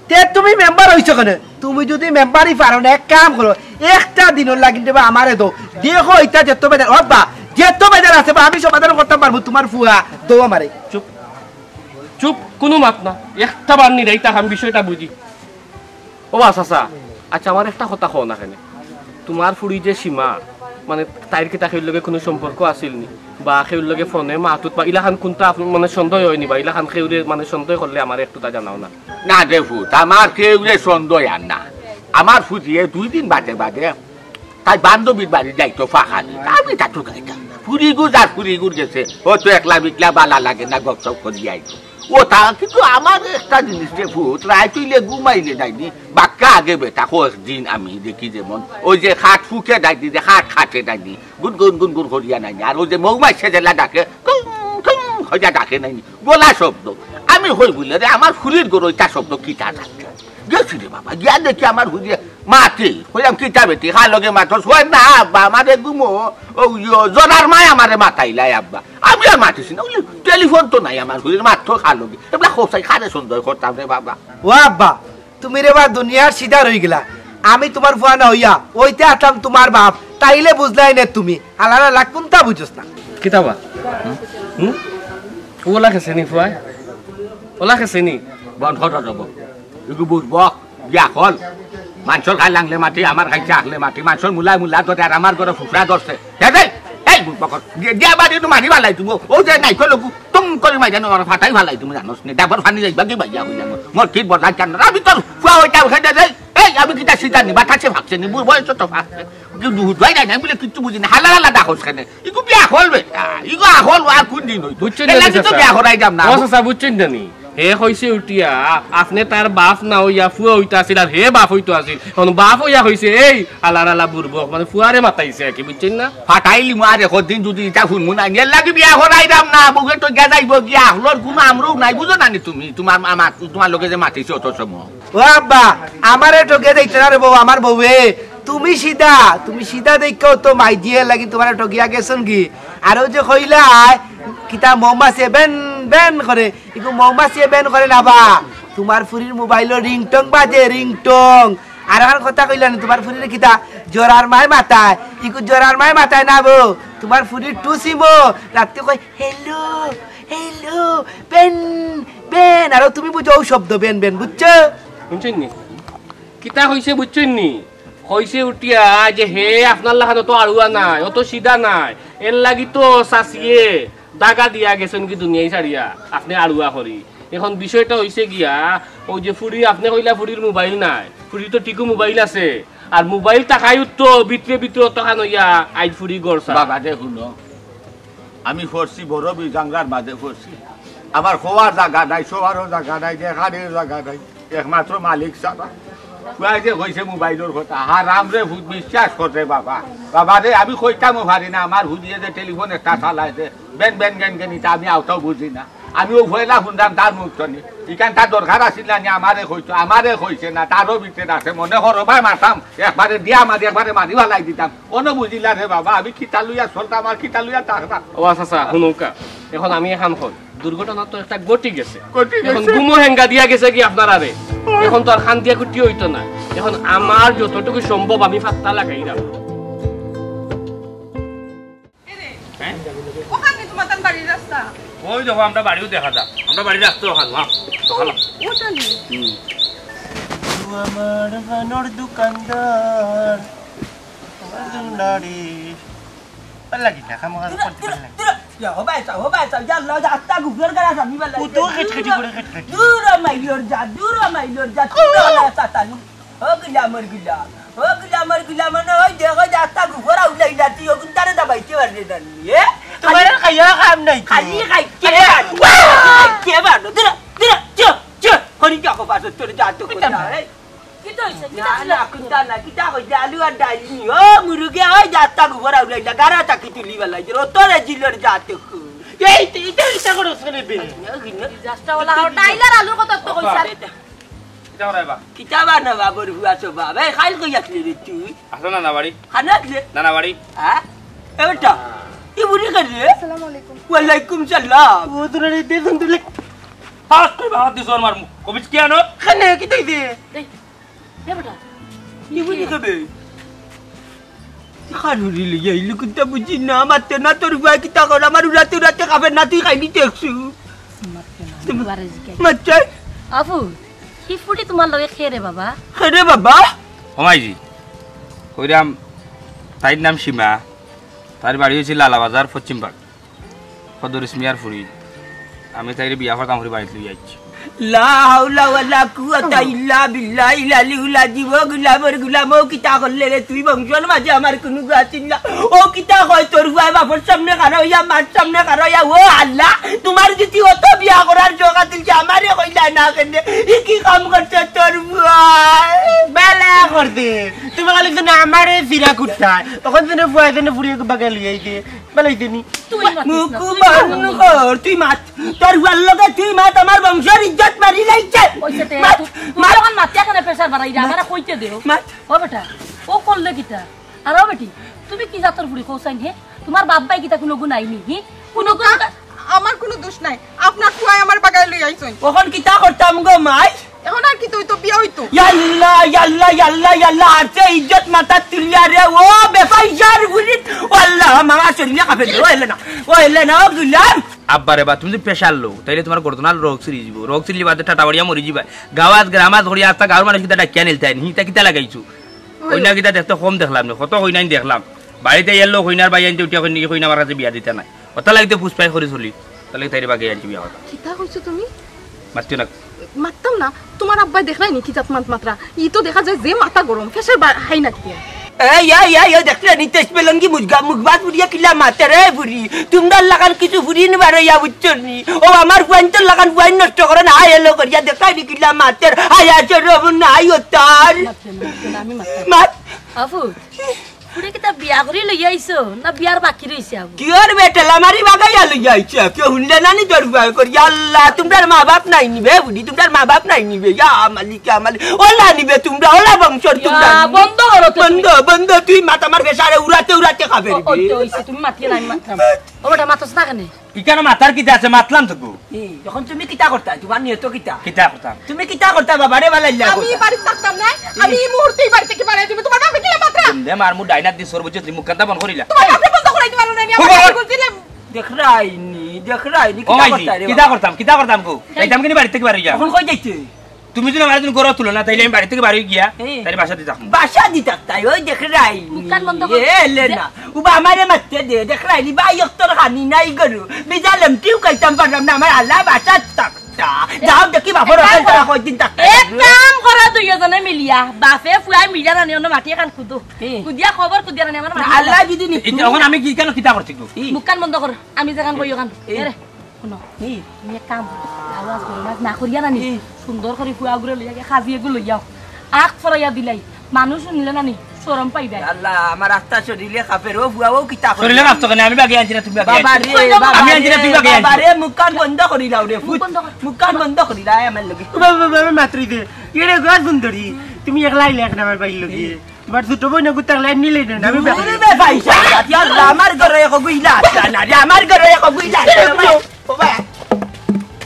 তে তুমি মেম্বার অইছো কেনে? তুমি যদি মেম্বারি পারো না, এক কাম করো, একটা দিনর লাগি দেবা আমারে দেও। দেখো ইতা যেত বেজার, ও বা, যেত বেজার আছে বা, আমি সমাধান করতাম পারমু, তোমার ফুয়া দেও আমারে। চুপ, চুপ, কুনু মাত না, একটা বার নিরাইতা আমি বিষয়টা বুঝি। ও বা চাচা, আচ্ছা, আমার একটা কথা কও না কেনে, তোমার ফুরি যে সীমা, মানে, তাইর কিতা কেউর লগে কুনু সম্পর্ক আছিল নি? বা কেউর লগে ফোনে মাতুত বা ইলাখান কুনতা আপ-, মানে, সন্দেহ অয়নি বা ইলাখান কেউরে, মানে, সন্দেহ করলে আমারে একটুতা জানাও না। না রে ফুত, আমার কেউরে সন্দেহ আর না। আমার ফুরিয়ে দুই দিন বাদে বাদে তাই বান্ধবীর বাড়ি যাইতো ফাঁকানি, আমি তা ঠুকাইতাম না। ফুরিগু যার ফুরিগুর গেছে, ও তো একলা বিকলা বালা লাগে না, গপসপ করি আইতো। ও তা, কিন্তু আমার একটা জিনিস রে ফুত, রাইত অইলে ঘুমাইলে নাইনি, বাক্কা আগে বেটা, কয়েকদিন আমি দেখি যেমন, ওই যে খাট ফুকে নাইনি, যে খাট খাটে নাইনি, গুন গুন গুন গুন করিয়া নাইনি, আর ওই যে মৌমাছি যেলা ডাকে, কুং কুং করিয়া ডাকে নাইনি, গলা শব্দ। আমি কই বুলে রে, আমার ফুরির গরইটা শব্দ কিতা ডাকে? গেছি রে বাবা, গিয়া দেখি আমার ফুরিয়ে মাতে, কইলাম, "কিতা বেটি, কার লগে মাতস?" কয়, "না আব্বা, আমারে ঘুমো, ও ইয়ো, জরার মায় আমারে মাতাইলায় আব্বা।" আমি আর মাতিছি না, বুলে, "টেলিফোন তো নাই আমার ফুরির, মাততো কার লগে?" এবলা কও চাই, কারে সন্দেহ করতাম রে বাবা। ও আব্বা, তুমি রে বা দুনিয়ার সিধা রই গেলা। আমি তোমার ফুয়া না অইয়া, অইতে আতাম তোমার বাপ, তাইলে বুঝলাই না তুমি। আলাদা লাগ কুনতা বুঝোস না। কিতা বা? হুম? ওলা খেছে নি ফুয়ায়? ওলা খেছে নি? বন্ধ করে দেবো। এগু বুঝবো, গিয়া কল। মানষর খাই লাংলে মাটি, আমার খাইছে আখলে মাটি। মানষর মুলায় মুলা ধরে, আর আমার ঘরে ফুফরা ধরছে। হে রে, এই বুঝবো কর। গিয়া, গিয়া বাড়ি তো মারি ফালাই দিবো। ও যে নাই কলগু, তুম করি মারি জানো, আর ফাটাই ফালাই তুমি জানোস নি। ডাবর ফানি যাইবা কি বাইয়া হইলাম। মোর ঠিক বলা জানো। আমি তোর ফুয়া ওইটা উঠে দে রে। এই, আমি কিতা সিধা নি, বাতাসে ফাঁকছে নি, বয়স তো ফাঁকছে। দুধ ভাই যায় না, আমি বলে কিচ্ছু বুঝি না, হালা হালা ডাকস কেনে? ইগু বিয়া করবে না, ইগু আখল আর কোন দিন হইতো? বুঝছেন এর না লাগি তো চাচা? বিয়া করাই যাম না। ও চাচা, বুঝছেন না নি? হে কইছে উঠিয়া, আপনে তার বাপ না হইয়া ফুয়া হইতা আছিল, আর হে বাপ হইতো আছিল। এখন বাপ হইয়া কইছে, "এই আলার আলা বুরবক", মানে ফুয়ারে মাতাইছে আর কি, বুঝছেন না? ফাটাইলি মারে কদিন যদি ইটা হুনমু না, এর লাগি বিয়া করাই যাম না। বউয়ে তো গিয়া যাইব গিয়া, আখলর কোনো আমরাও নাই, বুঝো না নি তুমি? তোমার আমার, তোমার লগে যে মাতিছে অত সময়। ও আব্বা, আমারে ঠকিয়া দেখতে না রে বউ, আমার বউয়ে। তুমি সিধা, তুমি সিধা দেখিয়াও তো মাই দিয়ে লাগি তোমারে ঠকিয়া গেছন কি? আর ও যে কইলা, কিতা মৌমাছি বেন বেন করে, ইগু মৌমাছি বেন করে না বা। তোমার ফুরির মোবাইলও রিংটং বাজে, রিংটং। আর এখন কথা কইলা নি, তোমার ফুরির কিতা জোরার মায় মাতায়, ইগু জোরার মায় মাতায় না বউ। তোমার ফুরির টু সিমও রাত্রে কয়, "হ্যালো, হ্যালো, বেন, বেন।" আর তুমি বুঝো ও শব্দ বেন বেন, বুঝছো? শুনছেন নি? কিতা কইছে বুঝছেন নি? কইছে উঠিয়া যে হে আপনার লাখান অত আড়ুয়া নায়, অত সিধা নায়, এর লাগি তো চাচিয়ে দাগা দিয়া গেছন কি দুনিয়াই ছাড়িয়া, আপনে আড়ুয়া করি। এখন বিষয়টা হইছে গিয়া, ওই যে ফুরি, আপনে কইলা ফুরির মোবাইল নাই, ফুরির তো টিকু মোবাইল আছে, আর মোবাইল তাকাই উঠতো ভিতরে ভিতরে অতখান হইয়া আইজ ফুরি গড়ছা। বাবা দে হুনো, আমি পড়ছি বড় বিজাংরার মাঝে পড়ছি। আমার খোয়ার জাগা নাই, শোয়ারও জাগা নাই, দেখারও জাগা নাই, একমাত্র মালিক ছাড়া। পুয়াই যে কইছে মোবাইলর কথা, হারাম রে, ভূত বিশ্বাস করে বাবা। বাবা রে, আমি কইতামও পারি না, আমার হুদিয়ে যে টেলিফোন একটা চালায় দে, বেন বেন গেন গেন, ইটা আমি আওতাও বুঝি না। আমি ও পয়লা শুনলাম তার মুখ শুনি। ইখান তার দরকার আছিল না নি, আমারে কইতো, আমারে কইছে না, তারও ভিতরে আছে, মনে করো ভাই মারতাম, একবারে দিয়া মারি, একবারে মারি ফালাই দিতাম। অনো বুঝিলা রে বাবা, আমি কিতা লইয়া চলতাম আর কিতা লইয়া থাকতাম। ও আচ্ছা, আচ্ছা, হুনুকা, এখন আমি এখান কই, দুর্ঘটনা তো একটা ঘটি গেছে। ঘটি এখন গেছে। ঘুমো হেঙ্গা দিয়া গেছে কি আপনার আরে? এখন তো আর খান দিয়া কুটি হইতো না। এখন আমার যতটুকু সম্ভব আমি ফাত্তা লাগাইলাম। এরে, হ্যাঁ? ওখানে তোমার তান বাড়ির রাস্তা। ওই দেখো, আমরা বাড়িও দেখা যায়, আমরা বাড়ির রাস্তা ওখানে, হ্যাঁ, ওখানে। ওটা নেই। হুম। ও আমার গানোর দোকানদার, আমার দুলারি। ভালা লাগে না, খামোখা করতে ভালা লাগে। দূর, দূর, ইয়া, হবাই চাও, হবাই চাও, যা, লও, যা, আস্তা গুফর গাড়া, আমি ভালা লাগে। ও তো খেটখেটি করে, খেটখেটি। দূর, মাইলর যা, দূর, মাইলর যা, দূর, মাইলর যা, সাতানি। ও গুলামর গুলাম, ও গুলামর গুলাম, মানে ওই দেখো, যা, আস্তা গুফর আউলাই না, তুই ওগুন তারে দাবাইতে পারবে না, এ? তোমার আর খাইয়া কাম নাই তো। খালি খাইতে আরে, পারো, খাইতে পারো। দূর, দূর, চুপ, চুপ, হরি যা, হবাই চাও, তোর যা, তো কিতা করে, না? এই। কিতা হইছে? কিতা না, ছিল? না, কিতা না, কিতা কইছে? আলু আর ডাইল নি। ও মুরুগে, ওই যে আস্তা গুফর আউলাই না, গাড়া তাকি তুলি বালাই, যে রতরে জিলর জাতে কু। এই, এই, এই, এই, করো, শুনে বে। Disaster ওলা, আর ডাইল আর আলুর কথা তো কইছে। কিতা করাইবা? কিতা বানাবা, বড় হুয়া সবাব। এই, খাইল কই আসলি রে তুই? আসো না, না বাড়ি। খানা আসলে? না, না বাড়ি। হ্যাঁ? এ বেটা, ই বুড়ি কে রে? আসসালামু আলাইকুম। ওয়ালাইকুম সালাম। ও তোরা রে, দে, দে, দে, ফাস্ট করে বাবা দিস ওর মার মুখ। কবিস কি আনো? খানে, কিতা হইছে? এই, এ বেটা, ই বুড়ি কে বে? খানুরি লইয়া আইলো, কিতা বুঝি না, মারতে না, তোর ভাই কিতা কর, আমার উড়াতে উড়াতে খাবে না, তুই খাইলি দেখছু। মারতে না, তুমি বারে জিকাই। মারতে? আফু, ই ফুড়ি তোমার লগে খে রে বাবা? খে রে বাবা? ও মাইজি, কইরাম, তাইর নাম সীমা, তার বাড়ি হইছে লালাবাজার পশ্চিমপাড়। কদরিস মিয়ার ফুড়ি। আমি তাইরে বিয়া করতাম করি বাড়িত লই আইছি। লা হাওলা ওয়ালা কুওয়াতা ইল্লা বিল্লাহিল আলিউল আজিম। ও গুলামর গুলাম, ও কিতা করলে রে তুই? বংশর মাঝে আমার কুনু গু আছিল না। ও কিতা কয় তোর ফুয়ায় বাপর সামনে খাড়া অইয়া, মার সামনে খাড়া অইয়া? ও আল্লাহ, তোমার যদি অত বিয়া করার শখ আছিল যে আমারে কইলা না কেনে? ই কি কাম করছে তোর ফুয়ায়? বেলা করতে। তুমি খালি তো না আমারে ফিরা কুটতায়। তখন তো ফুয়ায় তো ফুড়ি বাগাই লই আইতে। বানাইতে নি। তুই মাতিস না, মুখ তুই বন্ধ মাতিস না। কর, তুই মাত। তোর ফুয়ার লগে তুই মাত, আমার বংশর ইজ্জত মারি লাইছে। কইছে তে, মাত, তু-, তুই মাত। যখন মাতিয়া কেনে প্রেশার বাড়াই রে, মাত। আমারে কইতে দেও। মাত। ও বেটা, ও করলে কিতা? আর ও বেটি, তুমি কি জাতর ফুড়ি কও চাইন হে? তোমার বাপ ভাই কিতা কুনু গুণ আইনি, হি? কুনু গুণ আমার কুনু দোষ নাই, আপনার ফুয়ায় আমার বাগাই লই আইছইন। অখন কিতা করতাম গো মাই? এখন আর কিতা অইতো, বিয়া অইতো। ইয়াল্লা, ইয়াল্লা, ইয়াল্লা, ইয়াল্লা, আর যে ইজ্জত মাথাত তুলিয়া রে, ও বেপয়সার ফুড়ি, ও আল্লাহ, মামা শরীরে কাঁপে রে, ও এলে না, ও এলে না, ও গুলাম। আব্বা রে বা, তুমি যদি প্রেশার লও, তাইলে তোমার গর্দনার রগ ছিড়ি যিবো, রগ ছিড়িলে বাদে টাটা বাড়িয়া মরি যিবায়। গাওয়াত গ্রামাত ঘুরিয়া আস্তা গাঁওর মানুষ কিতা ডাকিয়া নিলতায় নি, হিতা কিতা লাগাইছো? কইনা কিতা দেখতে কম দেখলাম না, কত কইনাইন দেখলাম। বাড়িতে এর লোক কইনার ভাই আনতে উঠিয়া কইনা, কইনা আমার কাছে বিয়া দিতা নায়। ওটা লাগতে পুষ্পাই করি চলি, তাহলে তাইরে বাগে আনছি বিয়া কথা। কিতা কইছো তুমি? মাতিও না। মাততাম না, তুমার আব্বায় দেখরায়নি কি জাত মাত মাতরা। ই তো দেখা যায় যে মাথা গরম, ফেশার বা-, হাই না কিতা। এই, এই, এই, এই, দেখরায়নি তেইশ বেলঙ্গি মুজগা, মুখবাজ বুড়িয়ে কিলা মাতে রে বুড়ি। তুমরার লাখান কিছু বুড়ি নিবার অইয়া বুঝছো নি? ও আমার ফুয়াইন্তর লাখান ফুয়াইন নষ্ট করে না, হাই এলো করিয়া দেখরায়নি কিলা মাতের, হাই আছে রব নাই ও তার। মাতলে না, মাতলে না, আমি মাততাম। মাত। আফু, ফুড়ি কিতা বিয়া করি লইয়া আইছো? না বিয়ার বাকি রইছে আবু? কিয়র বেটা, লামারি বাগাইয়া লইয়া আইছে। কেউ হুনলে না নি তোর ভয় করি। আল্লাহ, তুমরার মা বাপ নাই নিবে বুড়ি, তুমরার মা বাপ নাই নিবে। ইয়া মালিক, ইয়া মালিক। ওলা নিবে তুমরা, ওলা বংশর ইয়া, তুমরা। বন্ধ করো তো তুমি। বন্ধ, বন্ধ, তুই মাত আমার বেসারে উড়াতে উড়াতে খাবে ও, রে। ওই তো, ওই তো, তুমি মাতিয়ে না, আমি মাততাম। ও বেটা, মাতস না কেনে? ইখানো মাতার কিতা আছে? মাতলাম তো গো। ই, এখন তুমি কিতা করতা? তুমার নিয়ত কিতা? কিতা করতাম? তুমি কিতা করতা বাবা রে, বালা ইল্লা আমি করতা? বাড়িত থাকতাম না, আমি এই মুহূর্তেই বাড়ি থাকি বারই যাইমু। তুমার বাপে কিলা মাতরা? দে মার মুখ ডাইনার দি সর্বোচ্চ তুই মুখ কান্তা বন্ধ করিলা। তুমার বাপরে বন্ধ করাই দিবার না, আমি খুব বাড়ি বড়। বলছিলাম। দেখরায়নি, দেখরায়নি, ও কিতা মাইজি, করতা রে কিতা বাবা? করতাম, কিতা করতাম গো? যাইতাম কিনি বাড়ি থাকি বারই যা। এখন কই যাইতে? তুমি যদি আমার একদিন গড় তুলো না, তাইলে আমি বাড়ি থাকি বারই গিয়া, এই। তাইলে বাসা দি থাকমু। বাসা দি থাকতায়, ওই দেখরায়নি। মুখখান বন্ধ কর। এ, লে না। উবা আমারে মাততে দে, দেখরায়নি, ভাই অক্তর খানি নাই গরু। বিজা লেমটিও খাইতাম পারলাম না, আমার আল্লাহ বাসা থাকতা। যাও দেখি বাপর এক কাম অকল তারা করো। কয়দিন থাকতা। এক কাম করো দুইজনে মিলিয়া, বাপে ফুয়ায় মিলিয়া নানি অন্য মাটি এখান কুদো। এই। কুদিয়া খবর কুদিয়া নানি আমার মাটি আল্লাহ যদি নি- এই যে এখন আমি কি কেন কিতা করছি গো? মুখখান বন্ধ কর, আমি যেখান কই ওখান। এই। এরে। হুনো, ই। তুমি এক কাম করো, আওয়াজ করো না, না করিয়া না নি, ই। সুন্দর করি ফুয়াগুরে লইয়া গিয়া কাজি এগু লইয়াও। আগ ফরাইয়া দিলাই, মানুষ হুনলে না নি, শরম পাইবা। আল্লাহ, আমার আস্তা শরীরে কাঁপের, ও ফুয়া, ও কিতা করে? শরীরে কাঁপতো কেনে? আমি বাগে আনছি না, তুমি বাগে বাবা আনছো। রে, বাবা আমি আনছি না, রে, তুমি বাগে আনছো। বাবা রে, মুখখান বন্ধ করিলাও রে, মুখ ফুট। বন্ধ কর। মুখখান বন্ধ করিলা, আমার লগে। বাবা, বাবা, বাবা, মাতরি দে। এরে গো সুন্দরী, তুমি একলা আইলে এখন আমার বাড়ির লগে। তোমার ছোট বইন গুতার লাইন নিলে না, আমি বেকার। দূর বে ভাই সাহেব, ইয়া আল্লাহ, আমার ঘরে এক গুইলা আছে না রে, আমার ঘরে এক গুইলা আছে না রে। ও ভাই।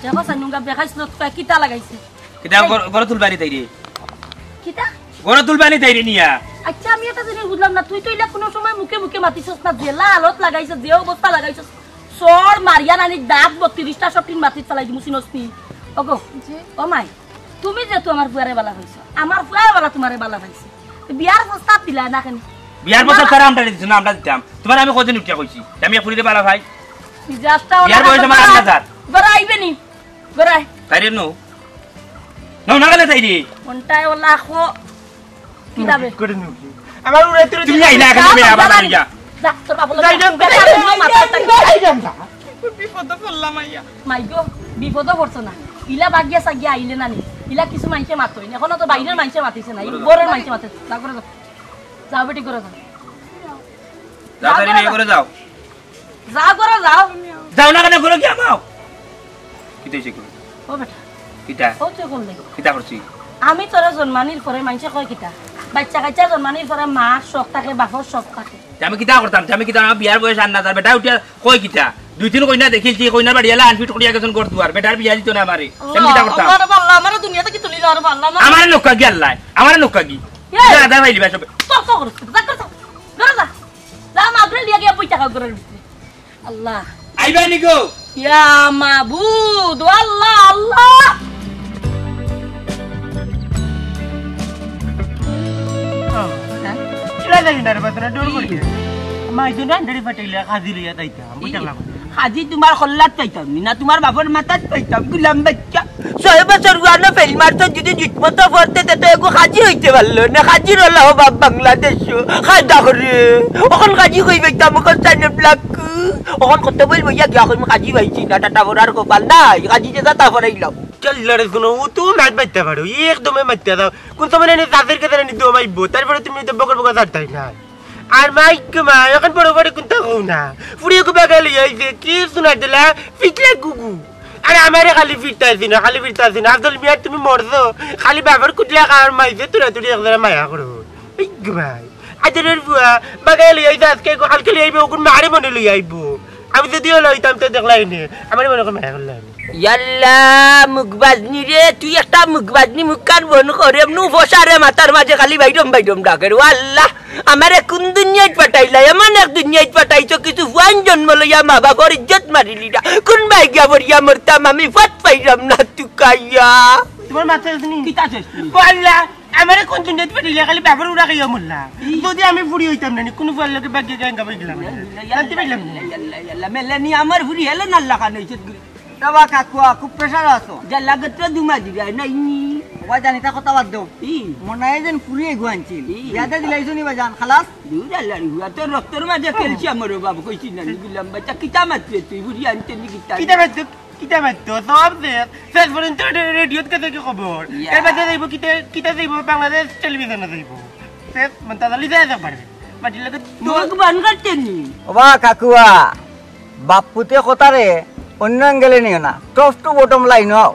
দেখো সানুঙ্গা বেখাইছ লত কয় কিতা লাগাইছে? কিতা ঘর, ঘর তুলবানি তাইরে? কিতা? ঘর তুলবানি তাইরে নিয়া। আচ্ছা, আমি একটা জিনিস বুঝলাম না, তুই তো ইলা কোনো সময় মুখে মুখে মাতিছস না, যে লালত লাগাইছস, যে অবস্থা লাগাইছস, চড় মারিয়া নানি দাঁত বত্রিশটা সব টিন মাটিত ফালাই দিমু, চিনস নি? ওগো, জি। ও মাই, তুমি যেহেতু আমার ফুয়ারে বালা পাইছো, আমার ফুয়ারে বালা তোমারে বালা পাইছে। বিয়ার প্রস্তাব দিলা না কেনে? বিয়ার প্রস্তাব তারা আমরা দিছি না, আমরা দিতাম। তোমার আমি কদিন উঠিয়া কইছি, আমি এক ফুরিরে বালা পাই। মিজাজটা বিয়ার বয়স আমার আট হাজার। ঘরে আইবে নি? ঘরে আয়। তাইরে নো। নাও না গেলে তাইরে। মনটায় ওলা খো। কি দাবে? করে নো কি? আমার উড়ে তুলে তুমি আইলা এখানে যা, মেয়ে আবার যা, আইয়া। যা, তোর বাপ যাই যাম, যাই যাম, মাথা যাই যাম, যাই যাম, যা। বিপদে পড়লাম আইয়া। মাই গো, বিপদে পড়ছো না। ইলা বাগিয়া সাগিয়া আইলে না নি। ইলা কিছু মাইনষে মাতইন। এখনো তো বাইরের মাইনষে মাতিছে না। এই ঘরের মাইনষে মাতিছে। যা করে যাও। যাও বেটি করে যাও। যাও, তাড়াতাড়ি নিয়ে করে যাও। যাও করে যাও। যাও না কেনে করে কি আমাও? কিতা হইছে কি? ও বেটা। কিতা? ও তুই কোন দিন? কিতা করছি? আমি তোরা জন্মানির পরে মাইনষে কয় কিতা? বাচ্চা কাচ্চা জন্মানির পরে মার শখ থাকে, বাপর শখ থাকে। তে আমি কিতা করতাম? তে আমি কিতা, আমার বিয়ার বয়স আর না, তার বেটা উঠিয়া কয় কিতা? দুই তিন কইনা দেখিলছি, কইনার বাড়ি এলা আনফিট করিয়া গেছইন ঘর দুয়ার, বেটার বিয়া দিত না আমারে। তে আমি কিতা করতাম? আল্লাহ রে আল্লাহ, আমারে দুনিয়া থাকি তুলি লও রে আল্লাহ। আমারে নক্কা কি আল্লাহ? আমারে নক্কা কি? এ! দাদা ভাই লিবা সবে। তোর তো করছে, যা করে যা। ঘরে যা। যা, মাগরে লিয়া গিয়া বই থাকা ঘরের ভিতরে। আল্লাহ। আইবা নি গো? ইয়া মাবুদ, ও আল্লাহ, আল্লাহ। চুলা জ্বালি না রে বাবা, তোরা ডর করি। মাই তো না, ডরি ফাটাইলে কাজি লইয়া যাইতাম, বুঝতে পারলাম। কাজি তোমার কল্লাত পাইতাম নি, না তোমার বাপর মাথাত পাইতাম, গুলাম বাচ্চা। ছয় বছর গুয়ানো ফেল মারতো, যদি জুতমতো পড়তে, তে তো এগু কাজি হইতে পারলো না। কাজির অলা অভাব বাংলাদেশো। খাদা করে। অখন কাজি কই পাইতাম, অখন চাইনে ব্ল্যাক। অখন কত বইল বইয়া গিয়া কইম কাজি পাইছি না, টাটা পড়ার কপাল নাই। কাজি যে দাতা পড়াইলাম। চল লড়ে শুনো, ও তো মাত মারতে পারো, একদমে মারতে দাও। কোন সময় এনে চাষের কাছে এনে দম আইবো, তারপরে তুমি তো বকর বকর ছাড়তাই না। আর মাইক মা, এখন বড় করে কোনটা কও না। ফুড়িয়ে কো বাগালে আইছে, কি শোনা দিলা? ফিটলে গুগু। আর আমারে খালি ফিরতে আছি না, খালি ফিরতে আছি না। আফজল মিয়া, তুমি মরছো। খালি বাবার কুটলে খাওয়ার মাইছে, তোরা তুই এক জোড়া মায়া করো। এই গো ভাই। আদরের বুয়া, বাগালে আইছে আজকে, কালকে লই আইবো, ওগুন মারে মনে লই আইবো। আমি যদি হলো হইতাম তো দেখলাই নে। আমারে মনে করে মায়া করলাই নে। ইয়াল্লা, মুখবাজনি রে, তুই একটা মুখবাজনি, মুখ কান বন্ধ করে, এমনু ফসারে মাথার মাঝে খালি বাইরম বাইরম ডাকের। ও আল্লাহ, আমারে কোন দুনিয়াত পাঠাইলা? এমন এক দুনিয়াত পাঠাইছো, কিছু ফুয়াইন জন্ম লইয়া মা বাপর ইজ্জত মারিলি না। কোন বায় গিয়া পড়িয়া মরতাম আমি, ফাত পাইলাম না তুকাইয়া। তোমার মাথায় আছে নি? কিতা আছে? ও আল্লাহ, আমারে কোন দুনিয়াত পাঠাইলা? খালি বাপর উড়া খাইয়া মরলা। যদি আমি ফুড়ি হইতাম না নি, কোন ফুয়ার লগে বাগিয়ে গাঙ্গা পাইলাম না। শান্তি পাইলাম না। ইয়াল্লা, ইয়াল্লা, মেলানি আমার ফুড়ি হেলে নাল্লা খান হইছে। তা বা কাকুয়া, খুব প্রেশার আছো। যা লাগে তো দুমা দিবা, নাই নি। ওবা জানি তা কথা বাদ দেও। ই। মনায় যেন ফুরি এগু আনছিল। ই। বিয়াতে দিলাইছো নি বা জান, খালাস? দূর আল্লাহর হুয়া, তোর রক্তর মাঝে ক্যালসিয়াম রে বাবা, কইছি না নি, বিলম্ব, তা কিতা মাতরে তুই, বুঝি আনতে নি কিতা? কিতা মাততো? কিতা মাততো? সব শেষ। শেষ পর্যন্ত রে-, রেডিওত কত কি খবর? ইয়া। এর বাদে যাইবো কিতা, কিতা যাইবো? বাংলাদেশ টেলিভিশনে যাইবো। শেষ, মন্তাজ আলী যায় একবারে। মাটির লগে তো মুখ বন্ধ করতে নি। ওবা কাকুয়া, বাপ্পুতে কথারে অন্য অ্যাঙ্গেলে নিও না, টপ টু বটম লাইন হও।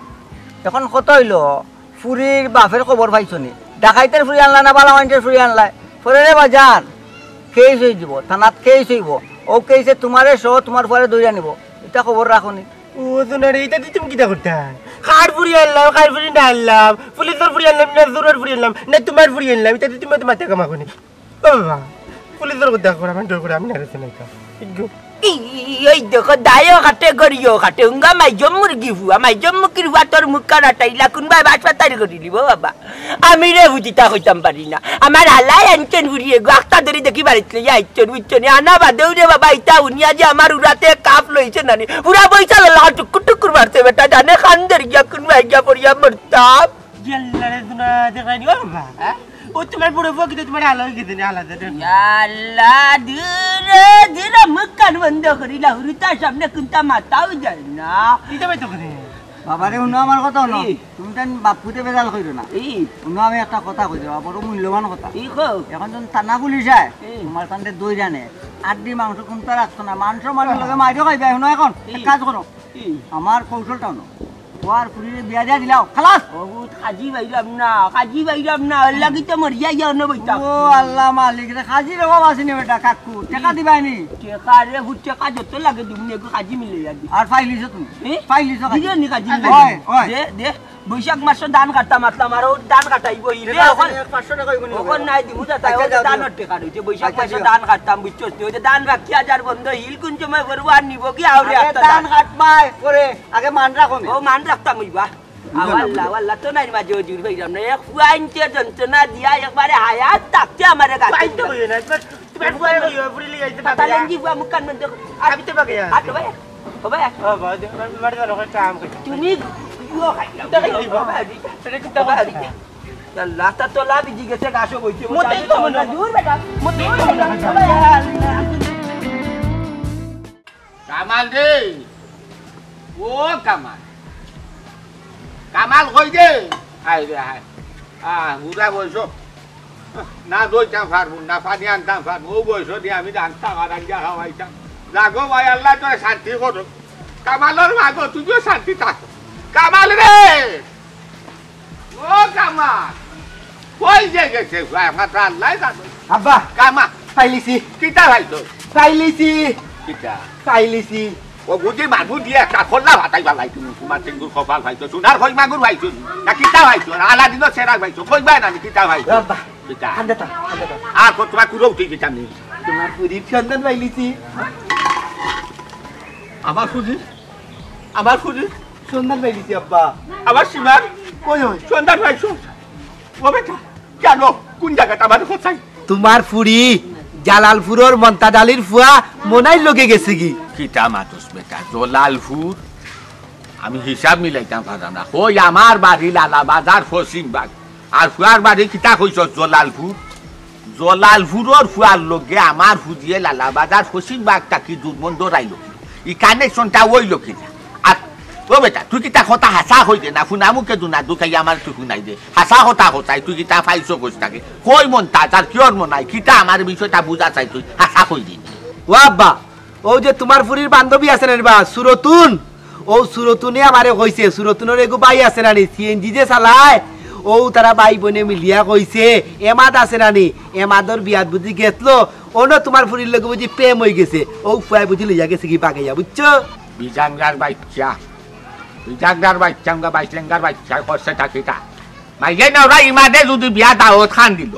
এখন কথা হইলো, ফুরির বাপের খবর পাইছো নি? ডাকাইতের ফুরি আনলা না বালা মাইনষের ফুরি আনলায়? পরে রে বাজান, কেস হই দিব, থানাত কেস হইব। ও কেসে তোমারে সহ তোমার ফুয়ারে ধইরা নিব, এটা খবর রাখো নি? ও সোনারে, এটা দিয়ে তুমি কিতা করতাম? কার ফুরি আনলাম, কার ফুরি না আনলাম, পুলিশের ফুরি আনলাম না, জোরের ফুরি আনলাম না, তোমার ফুরি আনলাম, এটা দিয়ে তুমি তো মাথা কামাখো নি। ও বাবা, পুলিশের কথা কর, আমার ডর করে, আমি নারে শোনাইতাম। ইগো। ই, এই দেখো, দায়ও কাটে, গড়িও কাটে, উঙ্গা মাইজম মুরগি ফুয়া, মাইজম মুরগির ফুয়া, তোর মুখ কানাটাইলা, কোনবায় বাসপাতারি করি দিব বাবা। আমি রে বুঝিতা কইতাম পারি না। আমার হালাই আনছেন বুড়ি এগো, আখতা ধরি দেখি বাড়িত লইয়া আইছেন, বুঝছেন? আনা বাদেও রে বাবা, ইতা উনিয়া যে আমার উড়াতে কাপ লইছে নানি, পুরা বইসা ললা, টুকুর টুকুর মারছে বেটা, জানে খান ধরি গিয়া, কোনবায় গিয়া পড়িয়া মরতাম। ইয়াল্লা রে, দুনা দেখাইনি, ও বাবা। হ্যাঁ? ও তোমার বড় ফুয়া কিতা তোমার আলা হয়ে গেছে নি, আলাদা রে। ইয়াল্লা, দূরে, দূরে মুখ কান বন্ধ করি, লাহুরি তার সামনে কুন্তা মাতাও যায় না। কিতা ভাই তো করে? বাবারে, হুনো আমার কথা হুনো। ই। তুমি তান বাপুতে বেজাল কইরো না। ই। হুনো, আমি একটা কথা কই দেবো, বড় মূল্যবান কথা। ই কও। এখন যখন থানা পুলিশ আয়, ই। তোমার তানতে দই জানে। আড্ডি মাংস কুন্তা রাখছো না, মাংস মানুষ লগে মাইরও খাইবে, হুনো এখন। ই। এক কাজ করো। ই। আমার কৌশলটা হুনো। ওয়ার ফুরিরে বিয়া দিয়া দিলাও, খালাস। ও, কাজী বাইরাম না, কাজী বাইরাম না, ওর লাগি তো মরিয়া ইয়া অন্য বইতা। ও আল্লাহ মালিক রে, কাজীর অভাব আছে নি বেটা, কাকু, টেকা দিবায় নি? টেকা রে, ভূত টেকা যত লাগে দিমু নে, কাজী মিলে ইয়া দি। আর ফাইলিছো তুমি? এ? ফাইলিছো কাজী? দিলে নি কাজী মিলে ওই, ইয়া দি। ওই। দে, দে, বৈশাখ মাসো ধান কাটতাম, আতলাম, আর ও ধান কাটাইবো, ই রে, ঠিক আছে, ওখান, এক পাঁচশো টেকা অইবো নি ওখান বাবা? নাই দিমু, যা, তাই আচ্ছা, ওখান যাও, ধান যাও। কাটতে কাটে, যে বৈশাখ আচ্ছা, মাসো যাও। ধান কাটতাম, বুঝছো? ওই যে ধান বাকি আজার বন্ধ, হিল কোন সময় করবো আর নিবো কি আউরে আরে একটা ধান ধান? কাটবায় পরে, আগে মান রাখো নি। ও মান রাখতাম ওইবা। বুঝলাম, আওয়াল্লা, বুঝলাম। আওয়াল্লা, তো নাই মাঝে ওই জুর ভাইরাম না। এক ফুয়া ইঞ্চে যন্ত্রণা দিয়া একবারে হায়াত থাকতে আমারে গাছে পাইতে উঠা। কইও না, একবার তোমার ফুয়া কইও, ফুরি লিয়ে আইতে পাতা পাবে। লেঙ্গি ফুয়া মুখ কান বন্ধ কর। আর আমি তো পাবে। আর তো ভাই, ও ভাই। ও ভাই, মারি দাও, ওখানে কাম করি। তুমি ইয়ো খাই দাও। এটা কি দিব? ও ভাই, এটা কি ও ভাই, দাও? আল্লাহ, তা তো লাভ ইজি গেছে, গাছও বইছে। মোটেই তো মনে হয়। দূর বেটা, মোটেই তো মনে হয়। কামাল রে, ও কামাল, কামাল কই রে? আয় রে আয়। আহ, বুড়া বয়স, না দইতাম পারবো, না পানি আনতাম পারবো, ও বয়স দিয়া আমি রান্তা বাড়াইয়া খাওয়াইতাম। লাগো ভাই, আল্লাহ তোরে শান্তি করো। কামালর মাগো, তুইও শান্তি থাকো। কামাল রে, ও কামাল, কই যে গেছে? ভাই, আমার তো আল্লাহ জানে। আব্বা, কামা। পাইলিছি। কিতা ভাই তো? পাইলিছি। কিতা? পাইলিছি। ও বুঝি মাগুর দিয়ে একটা খোল্লা ভাতাই বালাই তুমি, তোমার টেঙ্গুর কপাল ভাইছো, সোনার কই মাগুর ভাইছো, না কিতা ভাইছো, আলাদিনও সেরা ভাইছো, কইবা না নি কিতা ভাইছো? আব্বা, কিতা? আন্দে তো, আন্দে তো। আর কো তোমার কুড়ো উঠি কিতা নেই? তোমার ফুরির সন্ধান পাইলিছি। আমার ফুরি? আমার ফুরি? সন্ধান পাইলিছি আব্বা। আমার সীমার? কই, কই? সন্ধান পাইছো? ও বেটা, কেন? কোন জায়গাটা আমার কোথায়? তোমার ফুরি জালালপুরর মন্তাজ আলীর ফুয়া মনাইর লগে গেছে কি? কিতা মাতস বেটা, জলালপুর? আমি হিসাব মিলাইতাম পারলাম না। কই আমার বাড়ি লালা বাজার পশ্চিম বাগ, আর ফুয়ার বাড়ি কিতা কইছস জলালপুর? জলালপুরর ফুয়ার লগে আমার ফুরিয়ে লালা বাজার পশ্চিম বাগ থাকি দুর্মন দৌড়াইল কি? ই কানেকশনটা অইল কি না? আর ও বেটা, তুই কিতা কথা হাছা কই দে না, ফুনা মুখে দুনা দুখাই আমার তুই ফুনাই দে। হাছা কথা কথাই, তুই কিতা পাইছো কইস তাকে? কই মন্তাজ আর কিয়র মনাই? কিতা আমার বিষয়টা বুঝা চাই তুই? হাছা কই দে। ও আব্বা, ও যে তোমার ফুরির বান্ধবী আছে না বা, সুরতুন? ও সুরতুনে আমারে কইছে, সুরতুনর এগু ভাই আছে না নি, সিএনজি যে চালায়, ও তারা ভাই বইনে মিলিয়া কইছে, এমাদ আছে না নি, এমাদর বিয়াত বুঝি গেছলো, অনো তোমার ফুরির লগে বুঝি প্রেম অই গেছে, ও ফুয়ায় বুঝি লইয়া গেছে কি বাগাইয়া, বুঝছো? বিজাংরার বাচ্চা, বিজাংরার বাচ্চা, আমগা বাইশলেঙ্গার বাচ্চা করছে তা কিতা? মাইয়ে না ওরা ইমাদে যদি বিয়া দাওয়াত খান দিল,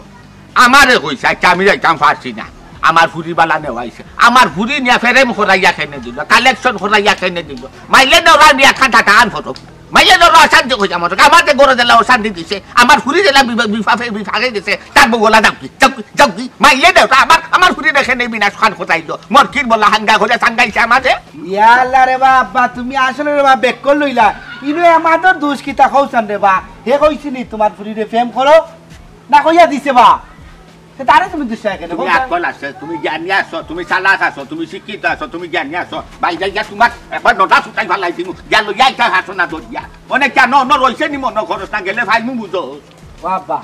আমারে কইছে, আচ্ছা, আমি যাইতাম পারছি না, আমার ফুরি বালা নেওয়াইছে, আমার ফুরি নিয়া প্রেম করাইয়া কেনে দিল, কালেকশন করাইয়া কেনে দিল, মাইলে না ওরা বিয়া খান টাকা আন ফটো। মাইয়া ধরো অশান্তি কইতাম, আমার ঘরে দিলা অশান্তি দিছে, আমার ফুরি দিলা বিপা-, বিপাকে, বিপাকে গেছে, তার বউ ওলা যাও কি, যাও কি, যাও কি, মাইয়া দেও তো আমার, আমার ফুরি দেখে নেই বিনাশ খান কোথায় দিল, মরকির বলা হাঙ্গা করে সাঙ্গাইছে আমারে। ইয়া আল্লাহ রে বা, আব্বা, তুমি আসলে রে বা, বেক কর লইলা। ইনো এ মাতর দোষ কিতা কওছান রে বা? হে কইছিনি তোমার ফুরিরে প্রেম করো? না কইয়া দিছে বা? তে তারে তুমি দুষায় কেনে? তুমি কও তো। আকল আছে, তুমি জ্ঞানী আছো, তুমি চালাক আছো, তুমি শিক্ষিত আছো, তুমি জ্ঞানী আছো। ভাই যাই গিয়া তোমার একবার নটা ছুটাই ফালাই দিমু। গিয়া লইয়া আইতা হাসো না দরিয়া। অনেক কেন অন্য রইছে নি মনে খরচ না গেলে ফাইমু বুঝো। বাবা,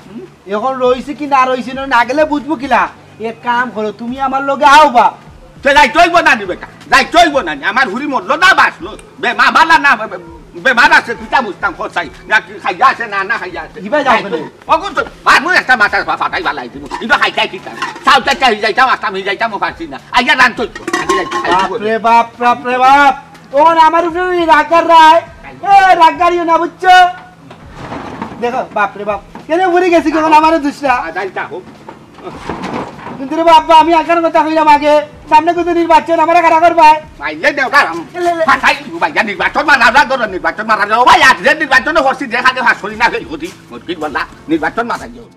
এখন রইছে কি না রইছে না, না গেলে বুঝবো কিলা? এক কাম করো, তুমি আমার লগে আও বা। তে যাইতে অইবো না নি বেটা, যাইতে অইবো না নি। আমার হুরি মরলো না বাঁচলো, বেমা-, বালা না, বে-, বে-, বেমার আছে, কিতা বুঝতাম কোথায়, না কি খাইয়া আছে না, না খাইয়া আছে। কিবা যাও যাইতে কেনে? অইবো। অগুন তো, আর মুই একটা মাথার পা ফাটাই বালাই দিমু। কিন্তু খাইতাই কিতা? চাউলটা চাই যাইতাম, আসতাম, হই যাইতাম, ও পারছি না। আইয়া রান তো, আমি যাইতাম, খাইতাম। বাপ রে বাপ, বাপ রে বাপ। ওর আমার উপরে ওই রাগ আর রায়। এ, রাগ গাড়িও না, বুঝছো? দেখো, বাপ রে বাপ। কেন মরে গেছি কখন আমারে দুষরা? আ, যাইতা হোক। কিন্তু রে বাবা, আমি আকার কথা কইলাম আগে, সামনে কিন্তু নির্বাচন, আমারে খাড়া করবায়। মাইলে দেও কারণ। এ, লে, লে। ফাটাই দিমু ভাইয়া, নির্বাচন মারা যা, ধরো নির্বাচন মারা যা। ও ভাই, আজ যে নির্বাচন করছি, দেখা দে ফাঁস করি না, ফেল করি। মরকির বলা, নির্বাচন মারা যাও।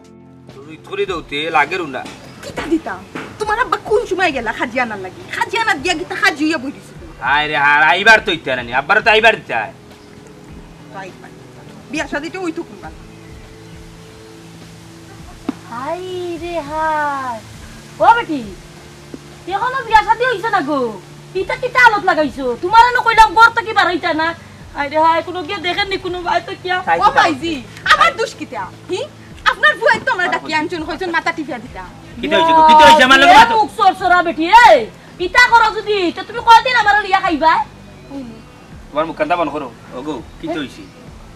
তুই থুড়ি দেও, তে লাগেরও না। কিতা দিতা? তোমার আব্বা কোন সময় গেলা খাজিয়ানার লাগি? খাজিয়ানার দিয়া কিতা খাজি হইয়া বই দিছে তুমি? হায় রে হায়, আইবার তো ইচ্ছা নানি, আব্বারও তো আইবার দিতে হয়। তাই পাই। বিয়া শাদিটা ওই তো কুম্বাল। হায় রে হায়। ও বেটি, এখনো বিয়া শাদি হইছে না গো? ইতা কিতা আলত লাগাইছো? তোমারে না কইলাম ঘর থাকি বারইতা না। হায় রে হায়, কোনো গিয়া দেখেন নি কোনো ভাই তো কিয়া? ও ভাইজি, আমার দোষ কিতা? হি? আপনার ফুয়াই তো আমার ডাকি আনছন, কইছন মাথা টিপিয়া দিতা। কিতা হইছে গো? কিতা হইছে আমার লগে এ মাথা? মুখ সরসরা বেটি, এই। ইতা করো যদি, তো তুমি কয়দিন আমার লিয়া খাইবায়? তোমার মুখখানটা বন্ধ করো। ওগো, কিতা হইছে?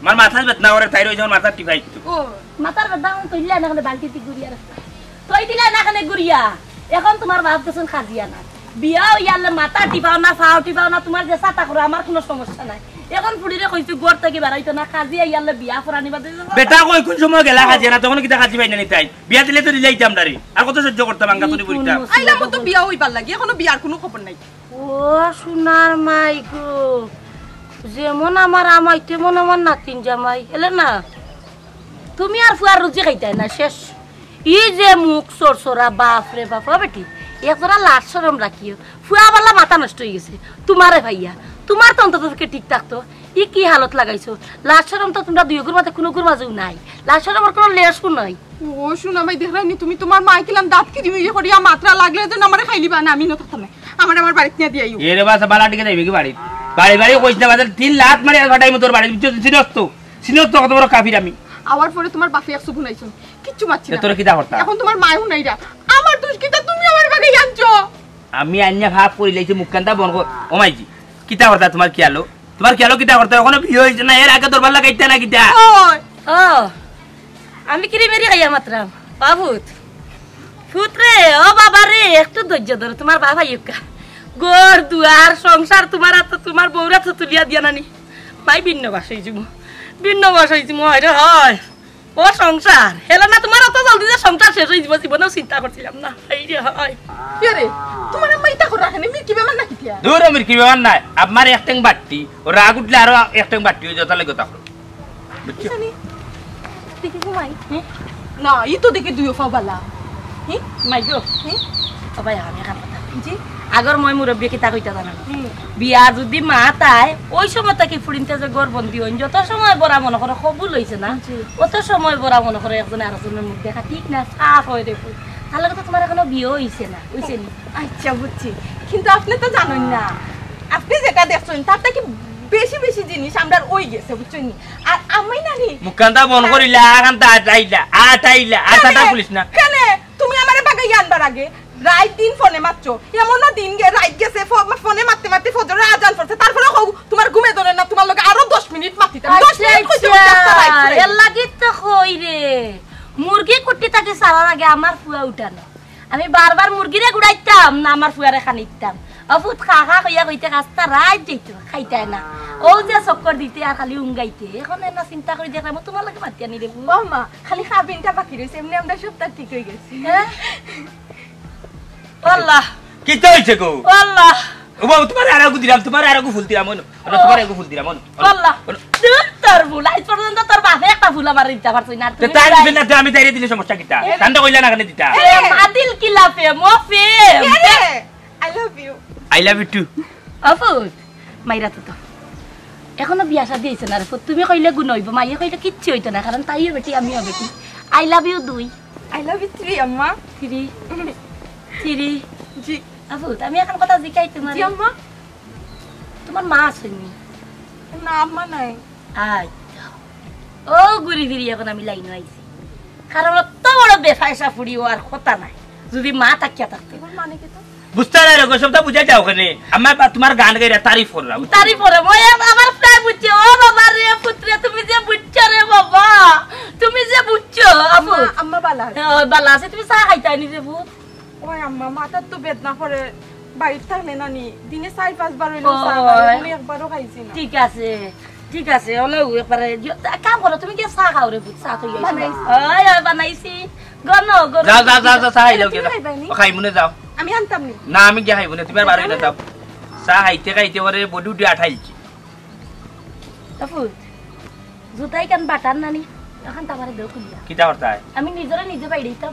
আমার মাথার বেদনা করে, তাই রইছে আমার মাথার টিপাই একটু। ও, মাথার বেদনা এখন তুললে না, এখানে বালতিতে ঘুরিয়া রাখো। তুই দিলে না, এখানে ঘুরিয়া। এখন তোমার বাপ গেছন খাজিয়ানা। বিয়া হইয়ালে মাথা টিপাও না, ফাও টিপাও না, তোমার যে ছাতা করো, আমার কোনো সমস্যা নাই। এখন ফুড়িরে কইছি, ঘর থাকি বাড়াইতো না, খাজিয়া ইয়ালে বিয়া ফরানি বাদে। বেটা কই কোন সময় গেলা খাজিয়ানা? তখন কিতা খাজি পাই না নি তাই? বিয়া দিলে তো দিলাইতাম না রে। আর কত সহ্য করতাম, আঙ্গা তুলি বইতাম। আইলাম তো বিয়া হইবার লাগি, এখনো বিয়ার কোনো খবর নাই। ও সোনার মাই গো, যেমন আমার আমাই তেমন আমার নাতিন জামাই, এলে না? তুমি আর ফুয়ার রুজি খাইতায় না, শেষ। ই যে মুখ সরসরা, বাপ রে বাপ, ও বেটি, এক জোড়া লাজ শরম রাখিও। ফুয়া বালা মাথা নষ্ট হয়ে গেছে, তোমারে ভাইয়া, তোমার তো অন্তত থেকে ঠিক থাকতো। ই কি হালত লাগাইছো? লাজ শরম তো তোমরা দুইগুর মাঝে কোনো গুর মাঝেও নাই, লাজ শরমর কোনো লেশও নাই। ও সোনা মাই, দেখরায় নি তুমি তোমার মাই কিলান দাঁত কি দিবি করিয়া মাত্রা লাগলে যেন আমারে খাইলিবা না, আমি নথাতাম না। আমার আমার বাড়িত নিয়া দিয়াইও। এরে বাসা বালা টিকে যাইবে কি বাড়িত? বাড়ি বাড়ি কইছ না, বাজার তিন লাত মারি আর ফাটাইমু তোর বাড়ি, বুঝছো? সিনস্ত, সিনস্ত কত বড় কাফির আমি। আওয়ার পরে তোমার বাপে একশো গুনাইছো, কিচ্ছু মারছি না। তোর কিতা করতা? এখন তোমার মায়ও নাই রা। আমার দোষ কিতা তুমি আমার বাগে আনছো? আমি আইনা ভাব করি লাইছি, মুখখানটা বন্ধ কর। ও মাইজি, কিতা করতা তোমার কি আলো? তোমার কি আলো কিতা করতা? এখনো বিয়ে হইছে না, এর আগে দরবার লাগাইতা না কিতা? ওই। ও, আমি কিরি মেরি খাইয়া মাতরাম। বাবুত। ফুত রে, ও বাবা রে, একটু ধৈর্য ধরো, তোমার বাবা ইউকা। ঘর দুয়ার সংসার তোমার আতো, তোমার বউরা তো তুলিয়া দিয়া নানি। মাই ভিন্ন বাস হয়ে যাবো। ভিন্ন বাস হয়ে যাবো, হয় রে হয়। ও সংসার, হেলে না তোমার অত জলদি যে সংসার শেষ হয়ে যাবো, জীবনেও চিন্তা করছিলাম না। এই রে হয়। কি রে, তোমার আম্মা ইতা করে রাখেন, মির্কি বেমার নাকি তিয়া? দূর, মির্কি বেমার নাই। আমার এক টেং বাট্টি, ও রাগ উঠলে আরো এক টেং বাট্টি হয়ে যত লাগে তখন। বুঝছো? জানি। দেখি ঘুমাই। হুম? না, ই তো দেখি দুইও ফাও বালা। হুম? মাই গো। হুম? ও ভাই, আমি একটা কথা। জি? আগর মই মুরব্বী কিতা কইতা জানো? হুম। বিয়া যদি মা তাই, ওই সময় তাকে ফুড়িনতে যে ঘর বন্দি হইন, যত সময় বড় মনে করো কবুল হইছে না, জি। অত সময় বড় মনে করো একজনে আরেকজনের মুখ দেখা ঠিক না, সাফ হয় দেখো। তার লগে তো তোমার এখনো বিয়ে হইছে না, হইছে নি? আচ্ছা, বুঝছি। কিন্তু আপনি তো জানেন না, আপনি যেটা দেখছেন, তার থেকে বেশি বেশি জিনিস আমরা ওই গেছে, বুঝছেন নি? আর আমি না রে। মুখখানটা বন্ধ করিলা, আগানটা আটাইলা, আটাইলা, আর কেনে? কথা বলিস না। কেনে? তুমি আমারে বাগাই আনবার আগে রাইত দিন ফোনে মাতছো। এমনও দিন গে-, রাইত গেছে, ফো-, ফোনে মাততে মাততে ফজরের আজান পড়ছে। তারপরে কও, তোমার ঘুমে ধরে না, তোমার লগে আরো দশ মিনিট মাতিতাম। দশ আচ্ছা, মিনিট কইতে আচ্ছা। কইতে একটা রাইত ফুরাই এর গেছে। লাগি তো কই রে, মুরগি কুটি থাকি সারার আগে আমার ফুয়া উঠানো। আমি বারবার মুরগিরে গুড়াইতাম, না আমার ফুয়ারে খানিতাম। অফুত খা খা কইয়া কইতে কাস্তা রাইত যাইতো, খাইতায় না। ও যে চক্কর দিতে আর খালি উঙ্গাইতে। এখন এনা চিন্তা করি দেখলাম, তোমার লগে মাতিয়া নি রে বউ। ও মা, খালি খাবিনটা বাকি রইছে, এমনি আমরা সবটা ঠিক হয়ে গেছি। হ্যাঁ? আল্লাহ। কিতা হইছে গো? আল্লাহ। ও বাবু, তোমার আর একটু দিলাম, তোমার আর একটু ফুল দিলাম, ওনো। ওনো, তোমার একটু ফুল দিলাম, ওনো। ওনো, আল্লাহ। ওনো। দূর তোর ভুল, আইজ পর্যন্ত তোর বাপে একটা ভুল আমার দিতা পারছইন না, আর তে তুমি তাই দিলাই। দিবেন না, তে আমি তাইরে দিলে সমস্যা কিতা? এ- তান্দা কইলা না কেনে দিতা? এ, মাদিল কিলা প্রেম, ও প্রেম। এ রে, I love you। I love you too। অফুত, মাইরা তো তো। এখনো বিয়া শাদী অইছে না রে ফুত, তুমি কইলে গুণ অইবো, মাইয়ে কইলে কিচ্ছু অইতো না, কারণ তাইও বেটি, আমিও বেটি। I love you দুই। I love you three, আম্মা। Three। Three। জি। অফুত, আমি এখন কথা জিকাই তোমার। জি, আম্মা। তোমার মা আছেনি? না, আম্মা নাই। আচ্ছা। ও ঘুরি ফিরি এখন আমি লাইনো আইছি। কারণ অত বড় বেফায়সা ফুড়ি অওয়ার কথা নায়। যদি মা থাকিয়া থাকতো। এগুর মানে কিতা? বুঝতায় নায় রে, সবটা বুঝাই যাও কেনে। আমার বা-, তোমার গান গাইরা তারিফ কররা। তারিফ করে, ওই আম-, আমার প্রায় বুঝছে। ও বাবা রে, পুত্রে, তুমি যে বুঝছো রে বাবা। তুমি যে বুঝছো, আপু। আম্মা, আম্মা বালা আছে? ও, বালা আছে, তুমি চা খাইতায় নি রে পুত? ওই আম্মা, মাথাত তো বেদনা করে, বাড়িত থাকলে নানি, দিনে চাইর পাঁচবার অইলেও চা খাই, ওই। আমি একবারও খাইছি না। ঠিক আছে, ঠিক আছে, অনেও একবারে, জ-, তা কাম করো, তুমি গিয়া চা খাও রে পুত, চা তো ইয়ে বানাইছি। ওই, ওই, বানাইছি। গণ, গণ। যাও, যাও, যাও, যাও, চা খাই যাও, তুমি গিয়া যাও। খাইবায় নি? ও, খাইমু নে, যাও। আমি আনতাম নি। না, আমি গিয়া খাইমু নে, তুমি আর বারো না যাও। চা খাইতে খাইতে পরে বডি উঠি আঠাইছি। তা পুত, জুতাই কান বাটার নানি, এখন তো আমারে দেও খুলিয়া। কিতা করতায়? আমি নিজরে নিজে বাইরে দিতাম।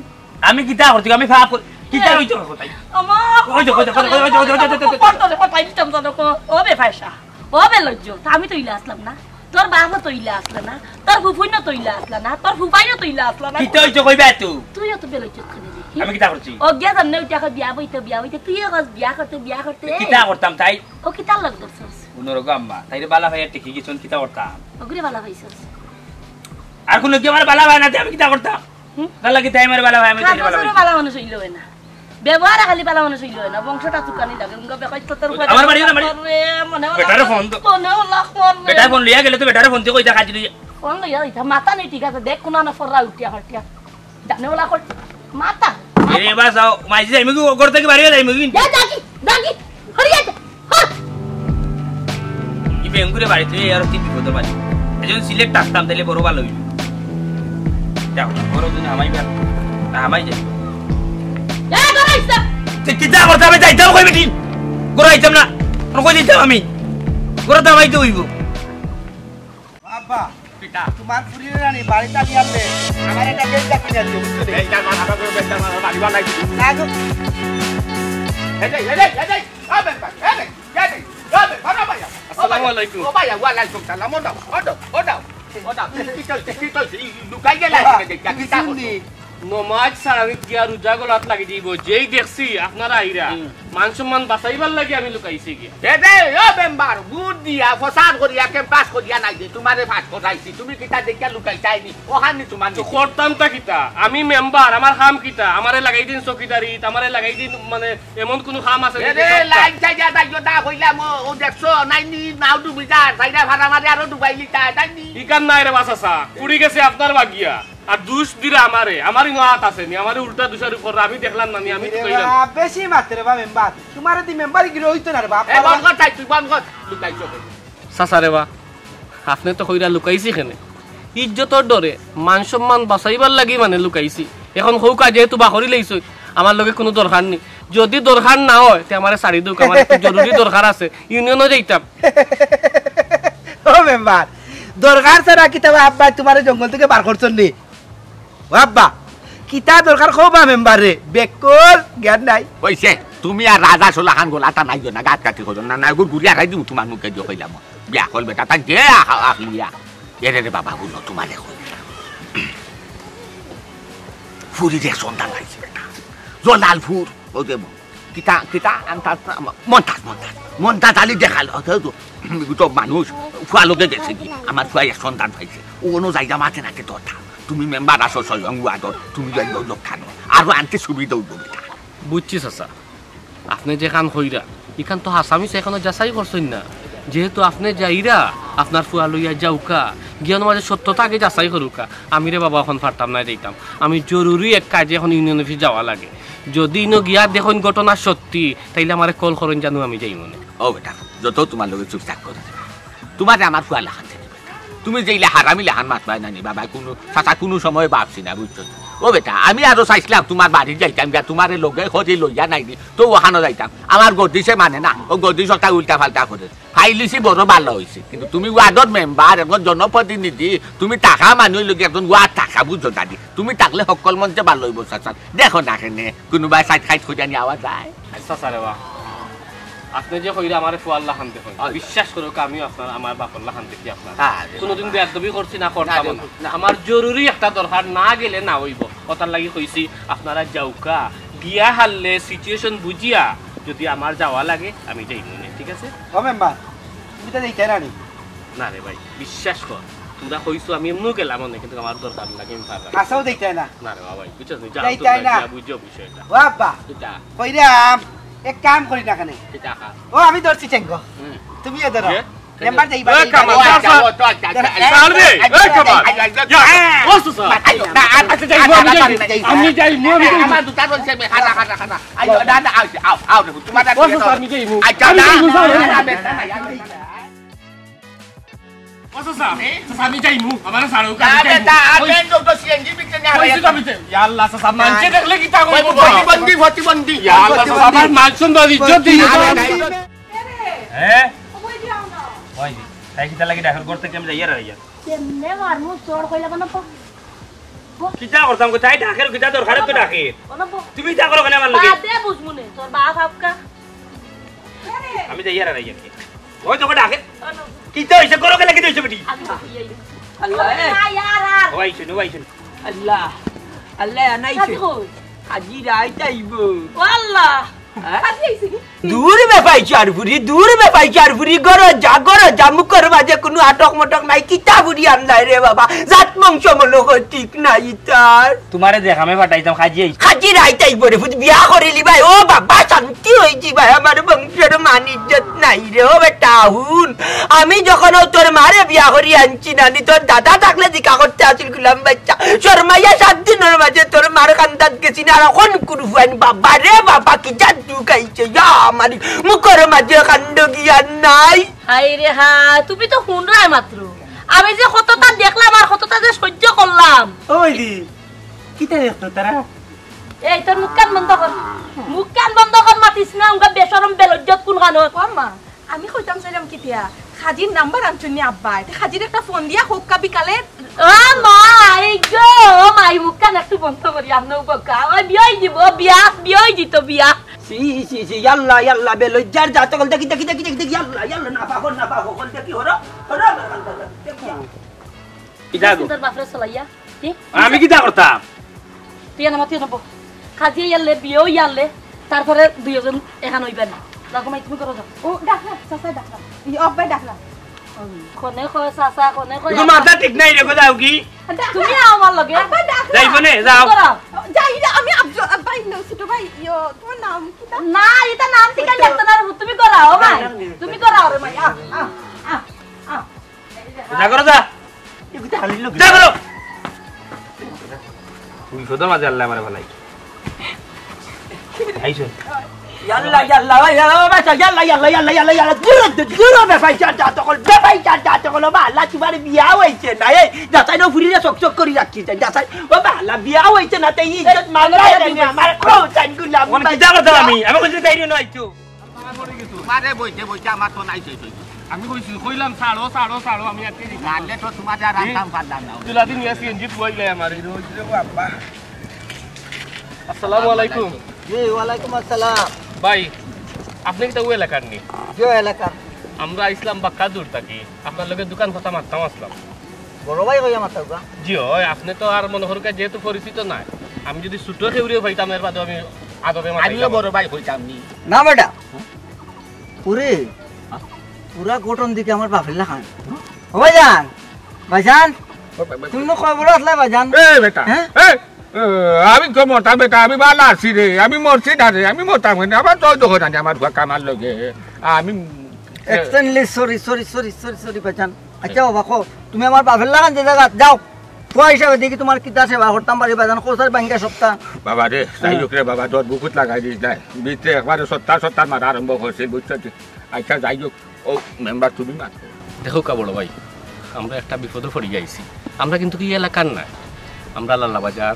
আমি কিতা করছি? আমি ফাপ করি। কিতা হ্যাঁ। হইছে কথাই? আমার ওই যে, ওই যে, ওই যে, ওই যে, ওই যে, ওই যে, ওই যে। কপাল তলে কপাল দিতাম জানো কো। ও বেফায়সা, ও বেলজ্জ, তা আমি তো ইলা আসলাম না। তোর বাপও তো ইলা আসলা না, তোর ফুফুইনও তো ইলা আসলা না, তোর ফুফাইনও তো ইলা আসলা না। কিতা হইছে কইবা তো? তুইও তো বেলজ্জ করে দিলি। আমি কিতা করছি? ও গিয়া জানলে উঠে এখন বিয়া বইতে, বিয়া বইতে, তুইও কস বিয়া করতে, বিয়া করতে। কিতা করতাম তাই? ও কিতার লগ ধরছস? উনরগো আম্মা, তাইরে বালা ভাইয়া টিকি গেছন কিতা করতাম? ওগুরে বালা ভাইছস। আর কোন কি আমার বালা ভাই না, তে আমি কিতা করতাম? হুম? তার লাগি তাই আমার বালা ভাই, আমি তাইরে বালা ভাই। বালা মানুষ হইল না। ব্যবহার খালি বালা মানুষ হইল না, বংশটা চুকানি লাগে। উনকা বেকার তো তোর আমার বাড়ি না, বাড়ি। মনে হলো বেটারে ফোন তো। মনে হলো ফোন রে। বেটারে ফোন লইয়া গেলে তো বেটারে ফোন দিয়ে কইতা কাজ লইয়া। ফোন লইয়া দিতা, মাথা নেই ঠিক আছে, দেখ কোন না ফররা উঠিয়া হটিয়া। জানে ওলা কর, মাথা। এ বাস আও, মাইজি যাইমু কি, ঘর থাকি বাড়ি যাইমু কি? যা, যা কি, যা কি, হরিয়া যা, হট। ই বেঙ্গুরে বাড়িত লইয়া আর কি বিপদর বাড়ি। এজন সিলেট থাকতাম, তাইলে বড় ভালা অইল। যাও, বড় দিন হামাইবা, না হামাই যাই। এ, ঘরে আইস না। তে কিতা করতে আমি যাইতাম কই বেটি? ঘরে আইতাম না, আর কই যাইতাম আমি? ঘরে তো হামাইতে অইব। আব্বা, পিতা। তোমার ফুরিরে রানি বাড়িত আনি আনলে, আমার একটা বেলচা কিনে আনতে, বুঝছো নি? বেলচা মার, আমার কোনো বেলচা মার, বাড়ি বানাই দিবি। না গো। এই যে, এই যে, এই যে, ও বেলচা, এই যে, এই যে, ও বেলচা, ও ভাইয়া, ও আসসালামু ভাইয়া, আলাইকুম। ও ভাইয়া, ওয়ালাইকুম সালাম, ও দাও, ও দাও, ও দাও, ও দাও। কি চলছে, কি চলছে? এই লুকাই গেলে বাবা, আজকে দেখি, তুমি কিতা শুননি? করছো? নমাজ ছাড়ানি গিয়া রোজা গলাত লাগি দিব, যেই দেখছি আপনারা আইরা, হুম। মান সম্মান বাঁচাইবার লাগি আমি লুকাইছি গিয়া। এ রে, ও মেম্বার, ভোট দিয়া, প্রচার করিয়া, ক্যাম্পাস করিয়া নাই যে, তোমারে পাস করাইছি, তুমি কিতা দেখিয়া লুকাইতায় নি? ওখানে তোমার তো নীতি। করতাম তা কিতা? আমি মেম্বার, আমার কাম কিতা? আমারে লাগাই দিন চকিদারি, আমারে লাগাই দিন, মানে, এমন কোনো কাম আছে এ নি রে, যে করতাম? লাইন চাইয়া দাইও দা কইলাম, ও, ও দেখছো, নাই নি, নাও ডুবি যা, চাইরা ভাড়া মারে আরো ডুবাইলি তা, তাই নি? ইকান নাই রে বাস আসা, পুড়ি গেছে আপনার বাগিয়া। আর দুষ দিরা আমারে, আমারই নো হাত আছে নি, আমারে উল্টা দুষারোপ কররা, আমি দেখলাম না নি, আমি তো এরে কইলাম। বাপ, বেশি মাতে রে বা মেম্বার। তোমারে দি মেম্বারি গিরি অইতো না রে বাপ। এ, বন্ধ কর, তাই তুই বন্ধ কর, লুকাইছো কই? চাচা রে বা, আপনে তো কইরা লুকাইছি কেনে? ইজ্জতর ডরে, মান সম্মান বাঁচাইবার লাগি মানে লুকাইছি। এখন কউক্কা যেহেতু বাকরি লইছইন, আমার লগে কুনু দরকার নি। যদি দরকার না অয়, তে আমারে ছাড়ি দেউক, আমার একটু জরুরি দরকার আছে, ইউনিয়নো যাইতাম। ও মেম্বার, দরকার ছাড়া কিতা বা আব্বায় তোমারে জঙ্গল থাকি বার করছইন নি? ও আব্বা, কিতা দরকার কও বা মেম্বাররে? বেকল জ্ঞান নাই। অইছে, তুমি আর রাজা সোলাখান গলাত আনাইও না, গাত কাটি করো না, না, গু-, গুড়ি আড়াই দিমু তোমার মুখে দিয়া কইলাম। বেকল বেটা, তাই দে আ-, আ-, আখলিয়া। এরে রে বাবা, হুনো, তোমারে কই। ফুরির এক সন্তান আইছে বেটা। জলালপুর, ও যে কিতা, কিতা, আন্তাজ না, মন্তাজ, মন্তাজ। মন্তাজ আলী দেখালো, তো, তো, তো মানুষ, ফুয়া লগে গেছে কি, আমার ফুয়া এক সন্তান পাইছে। ও কোনো জায়গা মাঝে নাকি দরকার। তুমি মেম্বার আছো স্বয়ং ওয়ার্ডর, তুমি যাই ওই লোক থানো। আরো আনতে সুবিধা অইব বেটা। বুঝছি চাচা, আপনে যেখান কইরা, ইখান তো হাছা মিছা এখনো যাচাই করছইন না। যেহেতু আপনে যাইরা, আপনার ফুয়া লইয়া যাউক্কা, গিয়া অনো মাঝে সত্যতা আগে যাচাই করউক্কা। আমি রে বাবা এখন পারতাম না যাইতাম, আমি জরুরি এক কাজে এখন ইউনিয়ন অফিস যাওয়া লাগে। যদি ইনো গিয়া দেখইন ঘটনা সত্যি, তাইলে আমারে কল করইন, জানো আমি যাইমুনে। ও বেটা, যত তোমার লগে চুপচাপ করে। তোমারে আমার ফুয়া লাখান চিনি বেটা। তুমি যে ইলা হারামি লাখান মাতবায় না নি বাবা, কুনু চাচা কুনু সময় ভাবছি না, বুঝছো? ও বেটা, আমি আরো চাইছিলাম তুমার বাড়ি যাইতাম গিয়া, তুমারে লগে করি লইয়া নাইনি, তো অখানো যাইতাম। আমার গর্দিশে মানে না, ও গর্দিশ অকটা উল্টা পাল্টা করে। পাইলিছি বড় ভালা অইছে, কিন্তু তুমি ওয়ার্ডর মেম্বার, একজন জনপ্রতিনিধি, তুমি থাকা মানুষ লগে একজন ওয়ার্ড থাকা বুঝো জানি। তুমি থাকলে হক্কল মঞ্চে ভালা অইবো চাচা। দেখো না কেনে, কুনুবায় সাইড খাইট করিয়া নিয়া আওয়া যায়। আচ্ছা, স্যার, বাবা। আপনে যে কইরা আমারে ফুয়ার লাখান দেখইন, আচ্ছা। বিশ্বাস করউক্কা, আমিও আপনার, আমার বাপর লাখান দেখি আপনার। হ্যাঁ, রে কুনুদিন বাবা। বেয়াদবি করছি না, করতাম না রে, না। না। আমার জরুরি একটা দরকার, না গেলে না অইবো। অতার লাগি কইছি, আপনারা যাউক্কা, গিয়া হারলে situation বুঝিয়া যদি আমার যাওয়া লাগে, আমি যাইমু নে, ঠিক আছে? ও মেম্বার, তুমি তো যাইতায় না নি? না রে ভাই, বিশ্বাস কর, তুমরা কইছো আমি এমনেউ গেলাম অনে, কিন্তু আমার দরকার লাগে, আমি পারলাম না। হাছাউ যাইতায় না? না রে বাবা, বুঝছস নি? যাও, যাইতায় তুমরা না? গিয়া বুঝো বিষয়টা। ও আব্বা, কিতা? কইরাম, এক কাম করি না কেনে? কিতা খা? ও, আমি ধরছি টেঙ্গো। হুম। তুমিও ধরো। এ? মেম্বার যাইবা, এ, যাইবা, কামাল, যাইবা। আচ্ছা, আচ্ছা, আচ্ছা, আচ্ছা। আচ্ছা, আরে, এ, কামাল। আচ্ছা, আচ্ছা। ইয়া, ও, সুসা। আচ্ছা, না, আচ্ছা, যাইমু, আমি যাইমু। আমি যাইমু, আমি যাইমু। আমার দুটা রইছে, খানা, খানা, খানা। আইও, না, না, আও, আও, আও, তোমার ও, সুসা, আমি যাইমু। আচ্ছা, আমি না, যাইমু, না, স্যার। না, না, না, না, না। ও চাচা, চাচা, আমি যাইমু, আমারে ছাড়ো, আমি আরে যাইমু। তা, আর ওই, ট্রেন যত সিএনজি বিকছে না, ওই আরে। সিটা বিকছে। ইয়া আল্লাহ, চাচা, মানষে দেখলে কিতা কইবো? প্রতিবন্ধী, প্রতিবন্ধী। ইয়া আল্লাহ, চাচা, আমার মান সম্মান ইজ্জত দিন। আরে, আরে, আরে। হ্যাঁ? ওই যে আমরা। ওই যে, তাই কিতা লাগি ডাকর ঘর থাকি আমি যাইয়ার আইয়ার। কেমনে মারমু চড় কইলা বানা পা। কিতা করতাম গো? তাই ডাকের, কিতা দরকারে তো ডাকের। বানা পা। তুমি কিতা করো কেনে আমার লগে? বাদে বুঝমু নে, তোর বাপ আপকা। আমি যাইয়ার আইয়ার। ওই তো ডাকে। কিতা অইছে? করো কেনে? কিতা অইছে বেটি? আমি তো কইয়াই। আল্লাহ, এ। না, ইয়ার আর। ওই শুনো, ওই শুনো। আল্লাহ, আল্লাহ, আনাইছে। কাজ কই? আজি রাইত আইবো। ও আল্লাহ। হ্যাঁ? কাজ আইছে নি? দূর বেপাই চার ফুরি, দূর বেপাই চার ফুরি, ঘরো যা, ঘরো যা, মুখর মাঝে কুনু আটক মটক নাই, কিতা ফুরি আনলাই রে বাবা, জাত বংশ মনে হয় ঠিক নাই তার। তোমারে যে কামে পাঠাইতাম, কাজে আইছে। কাজে রাইত আইবো রে, ফুত বিয়া করিলি ভাই, ও বাবা, শান্তি অইছি ভাই, আমার বংশর মান ইজ্জত নাই রে, ও বেটা, হুন। আমি যখন ও তোর মারে বিয়া করি আনছি না নি, তোর দাদা থাকলে জিকা করতে আছিল গুলাম বাচ্চা। শরমাইয়া সাত দিনর মাঝে তোর মার কান্দাত গেছি না, আর অখন কুরুফান বাবা রে বাবা, কি জাদু খাইছে, ইয়া মারি, মুখর মাঝে কাণ্ড গিয়া নাই। হায় রে হায়, তুমি তো হুনরায় মাত্র। আমি যে কততা দেখলাম আর কততা যে সহ্য করলাম। ওই দি, কিতা দেখতো তারা? এই তোর মুখ কান বন্ধ কর। মুখ কান বন্ধ কর, মাতিস না, উনকা বেশরম বেলজ্জত কুন কানো। ও মা, আমি কইতাম চাইলাম কিতা, কাজির নাম্বার আনছইন নি আব্বায়? তে কাজির একটা ফোন দিয়া কউক্কা বিকালে। ও মাই গো, ও মাই, মুখ কান একটু বন্ধ করি, আমনে বউক্কা। ওই বিয়াই দিব, বিয়া, বিয়াই দিত, বিয়া। ছি, ছি, ছি, ইয়াল্লা, ইয়াল্লা, বেলজ্জার জাত অকল, দেখি, দেখি, দেখি, দেখি, দেখি, ইয়াল্লা, ইয়াল্লা, না পাগল, না পাগল, দেখি, হরো, হরো, হরো, হরো, দেখি। কিতা গো? তোর বাপরে চলাইয়া। কি? আমি কিতা করতাম? তুই এনে মাতি নব। কাজিয়া ইয়ারলে, বিয়েও ইয়ারলে, তারপরে দুইজন এখান অইবা না। লাগো মাই, তুমি করো যাও। ও, ডাকলা, চাচা ডাকলা। ই, আব্বাই ডাকলা। কোনে কয় চাচা, কোনে কয় কিন্তু আব্বা। মাথা ঠিক নাই রে, কোথাও কি? তুমি আও আমার লগে। আব্বাই ডাকলা। যাইবো নে, যাও। করো। যাই রে, আমি আব্বা, আব্বাই নো, ছোট ভাই, ইয়ো, তোমার নাম কিতা? না, ইটা নাম ঠিক আছে, তুমি করো, ও ভাই। তুমি করো, রে ভাই, আ, আ, আ, আ। যা করো, যা। এগুতে হালির লোক। যা করো। তুই সদর মাঝে আল্লাহ আমারে ভালাই। আইসো। ইয়াল্লা, ইয়াল্লা, ওই, ও বাচ্চা, ইয়াল্লা, ইয়াল্লা, ইয়াল্লা, ইয়াল্লা, ইয়াল্লা, দূর, দূর, দূর, বেফাই চার জাত অকল, বেফাই চার জাত অকল, ও বালা, তোমার বিয়া অইছে না, এই, যাচাই না ফুরিরে চক চক করি রাখছি, যাচাই, ও বালা, বিয়া অইছে না, তাই ইজ্জত মামলা জানি আমার, ও, চাইন গুলাম, ওখানে কিতা করতাম আমি? আমি কইছি তাই রে নয় তো। তোমারে বইতে বইতে আমার তো নাই শেষ অইছে। আমি কইছি, কইলাম, "ছাড়ো, ছাড়ো, ছাড়ো, আমি আটকে গেছি।" নাহলে তো তোমারে আর আনতাম পারলাম না। তুলা দিন গেছি, এনজিত বইলে আমার। আসসালামু আলাইকুম। জি, ওয়ালাইকুম আসসালাম। ভাই, আপনে কিতা ও এলাকার নি? জি, ও এলাকার। আমরা আইছলাম বাক্কা দূর থাকি। আপনার লগে দুখান কথা মাততাম আইছলাম। বড় ভাই কইয়া মাততাম গা? জি অয়, আপনে তো আর মনে করুক্কা যেহেতু পরিচিত নায়। আমি যদি ছোট কেউরেও পাইতাম, এর বাদে আমি আদবে মাতাইতাম। আমিও বড় ভাই কইতাম নি। না বেটা। ওরে, পুরা গঠন দেখি আমার বাপের লাখান। ও ভাইজান, ভাইজান, তুমি না কয় বড় আছলা ভাইজান? এ বেটা, হ্যাঁ? এ, এ, আমি তো মোটা বেটা, আমি ভালা আছি রে, আমি মরছি না রে, আমি মোটা হই না, আমার তো দোকান আছে আমার কামার লগে, আমি, এ, Extremely sorry, sorry, sorry, sorry, sorry ভাইজান। আচ্ছা বাবা, কও, তুমি আমার বাপের লাখান যে জাগাত যাও, ফুয়া হিসাবে দেখি তোমার কিতা সেবা করতাম পারি ভাইজান, কও স্যার ভাঙ্গা সপ্তাহ। বাবা রে, যাই হোক রে বাবা, তোর বুকুত লাগাই দিস নাই, ভিতরে একবারে সত্তা সত্তার মারা আরম্ভ করছিল, বুঝছো? আচ্ছা, যাই হোক, ও মেম্বার তুমি মাতো। দেখউক্কা বড় ভাই, আমরা একটা বিপদো পড়ি আইছি। আমরা কিন্তু ই এলাকার নায়, আমরা লালাবাজার,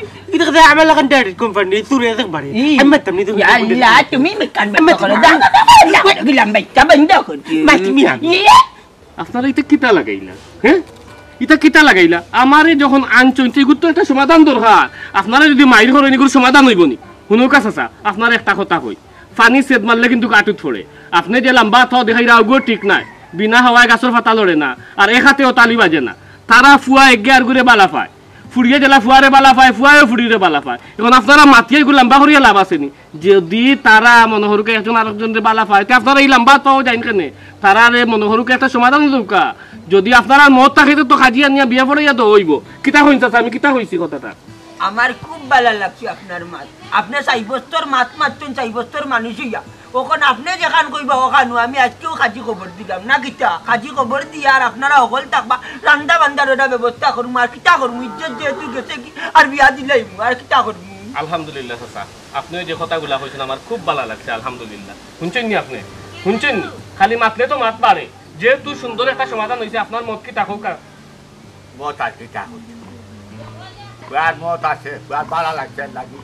ইটা কথা আমার লাখান ডাইরেক্ট কোম্পানি, তুই এত পারে। ই। আমি মারতাম নি, তুমি ইয়া আল্লাহ, তুমি মেকান বন্ধ করো। মারতাম। দাও, দাও, দাও, দাও, দাও, গিলাম বাইচ্চা বন্ধ করছি। মারতাম না। ইয়ে। আপনারা ইটা কিতা লাগাইলা? হ্যাঁ? ইটা কিতা লাগাইলা? আমারে যখন আনছইন, তে ইগুর তো একটা সমাধান দরকার। আপনারা যদি মাইর করইন, ইগুর সমাধান অইবো নি? হুনউক্কা চাচা, আপনারে একটা কথা কই। পানি সেদ মারলে কিন্তু আটুত পড়ে। আপনে যে লাম্বা আত দেখাইরা, অগুও ঠিক নায়। বিনা হাওয়ায় গাছর পাতা লড়ে না, আর এক আতেও তালি বাজে না। তারা ফুয়া এগিয়ে আরগুরে বালা পায়। ফুড়িয়ে যেলা ফুয়ারে বালা পায়, ফুয়ায়ও ফুড়িরে বালা পায়। এখন আপনারা মাতিয়া ইগু লাম্বা করিয়া লাভ আছে নি? যদি তারা মনো করুক্কা একজন আরকজনরে বালা পায়, তে আপনারা ই লাম্বা আত যাইন কেনে? তারারে মনো করুক্কা একটা সমাধান দেউক্কা। যদি আপনারার মত থাকে, তে তো কাজি আনিয়া বিয়া পড়াইয়া দেওয়া অইবো। কিতা কইন চাচা, আমি কিতা কইছি কথাটা? আমার খুব বালা লাগছে আপনার মাত। আপনে চাইর বছর মাত মাতছইন, চাইর বছর মানুষ অইয়া। অখন আপনে যেখান কইবা অখানউ, আমি আইজকেউ কাজি খবর দিলাম না কিতা? কাজি খবর দিয়া আর আপনারা হকল থাকবা, রান্দা বান্দার ওটা ব্যবস্থা করমু, আর কিতা করমু? ইজ্জত যেহেতু গেছেগি, আর বিয়া দিলাইমু, আর কিতা করমু? আলহামদুলিল্লাহ চাচা, আপনে যে কথাগুলা কইছইন আমার খুব বালা লাগছে, আলহামদুলিল্লাহ। হুনছইন নি আপনে? হুনছইন নি? খালি মাতলে তো মাত বাড়ে, যেহেতু সুন্দর একটা সমাধান অইছে, আপনার মত কিতা কউক্কা? মত আর কিতা কইমু? ফুয়ার মত আছে, ফুয়ার বালা লাগছে লাগি।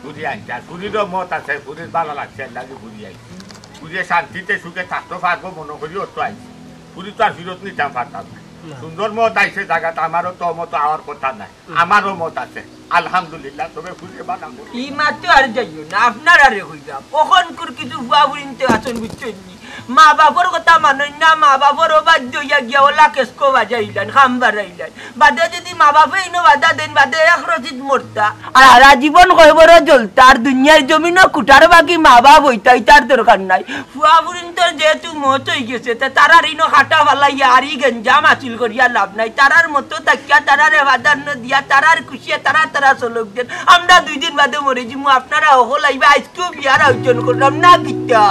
ফুরি আনছি। আর ফুরিরও মত আছে, ফুরির ভালা লাগছে, এর লাগি ফুরি আনছি। ফুরিয়ে শান্তিতে সুখে থাকতো পারবো মনো করি অতো আনছি। ফুরি তো আর ফিরত নিতাম পারতাম না। সুন্দর মত আইছে জাগাত, আমারও তো মত আওয়ার কথা নাই, আমারও মত আছে। আলহামদুলিল্লাহ, তবে ফুরিয়ে বানাবো। ই মাতো আর যাইও না, আপনারারে কইলাম। অখনকুর কিছু ফুয়া ফুরিন্তে আছইন, বুঝছইন নি? মা বাপর কথা মানইন না, মা বাপর অবাধ্য অইয়া গিয়া অলা কেসকো বাজাইলাইন, কাম বাড়াইলাইন। বাদে যদি মা বাপে ইনো বাধা দেইন, বাদে এক রশিদ মরতা। আর হারা জীবন কয়বরো জ্বলতা, আর দুনিয়ার জমিনো কুঠার বাকি মা বাপ অইতা, ইতার দরকার নাই। ফুয়া ফুরিন্তর যেহেতু মত অইগেছে, তে তারার ইনো কাটা ফালাইয়া আর ই গেঞ্জাম হাসিল করিয়া লাভ নাই। তারার মতো থাকিয়া, তারারে প্রাধান্য দিয়া, তারার খুশিয়ে তারা তারা চলউক দেন। আমরা দুই দিন বাদে মরি যিমু, আপনারা হকল আইবা, আইজকেউ বিয়ার আয়োজন করলাম না কিতা?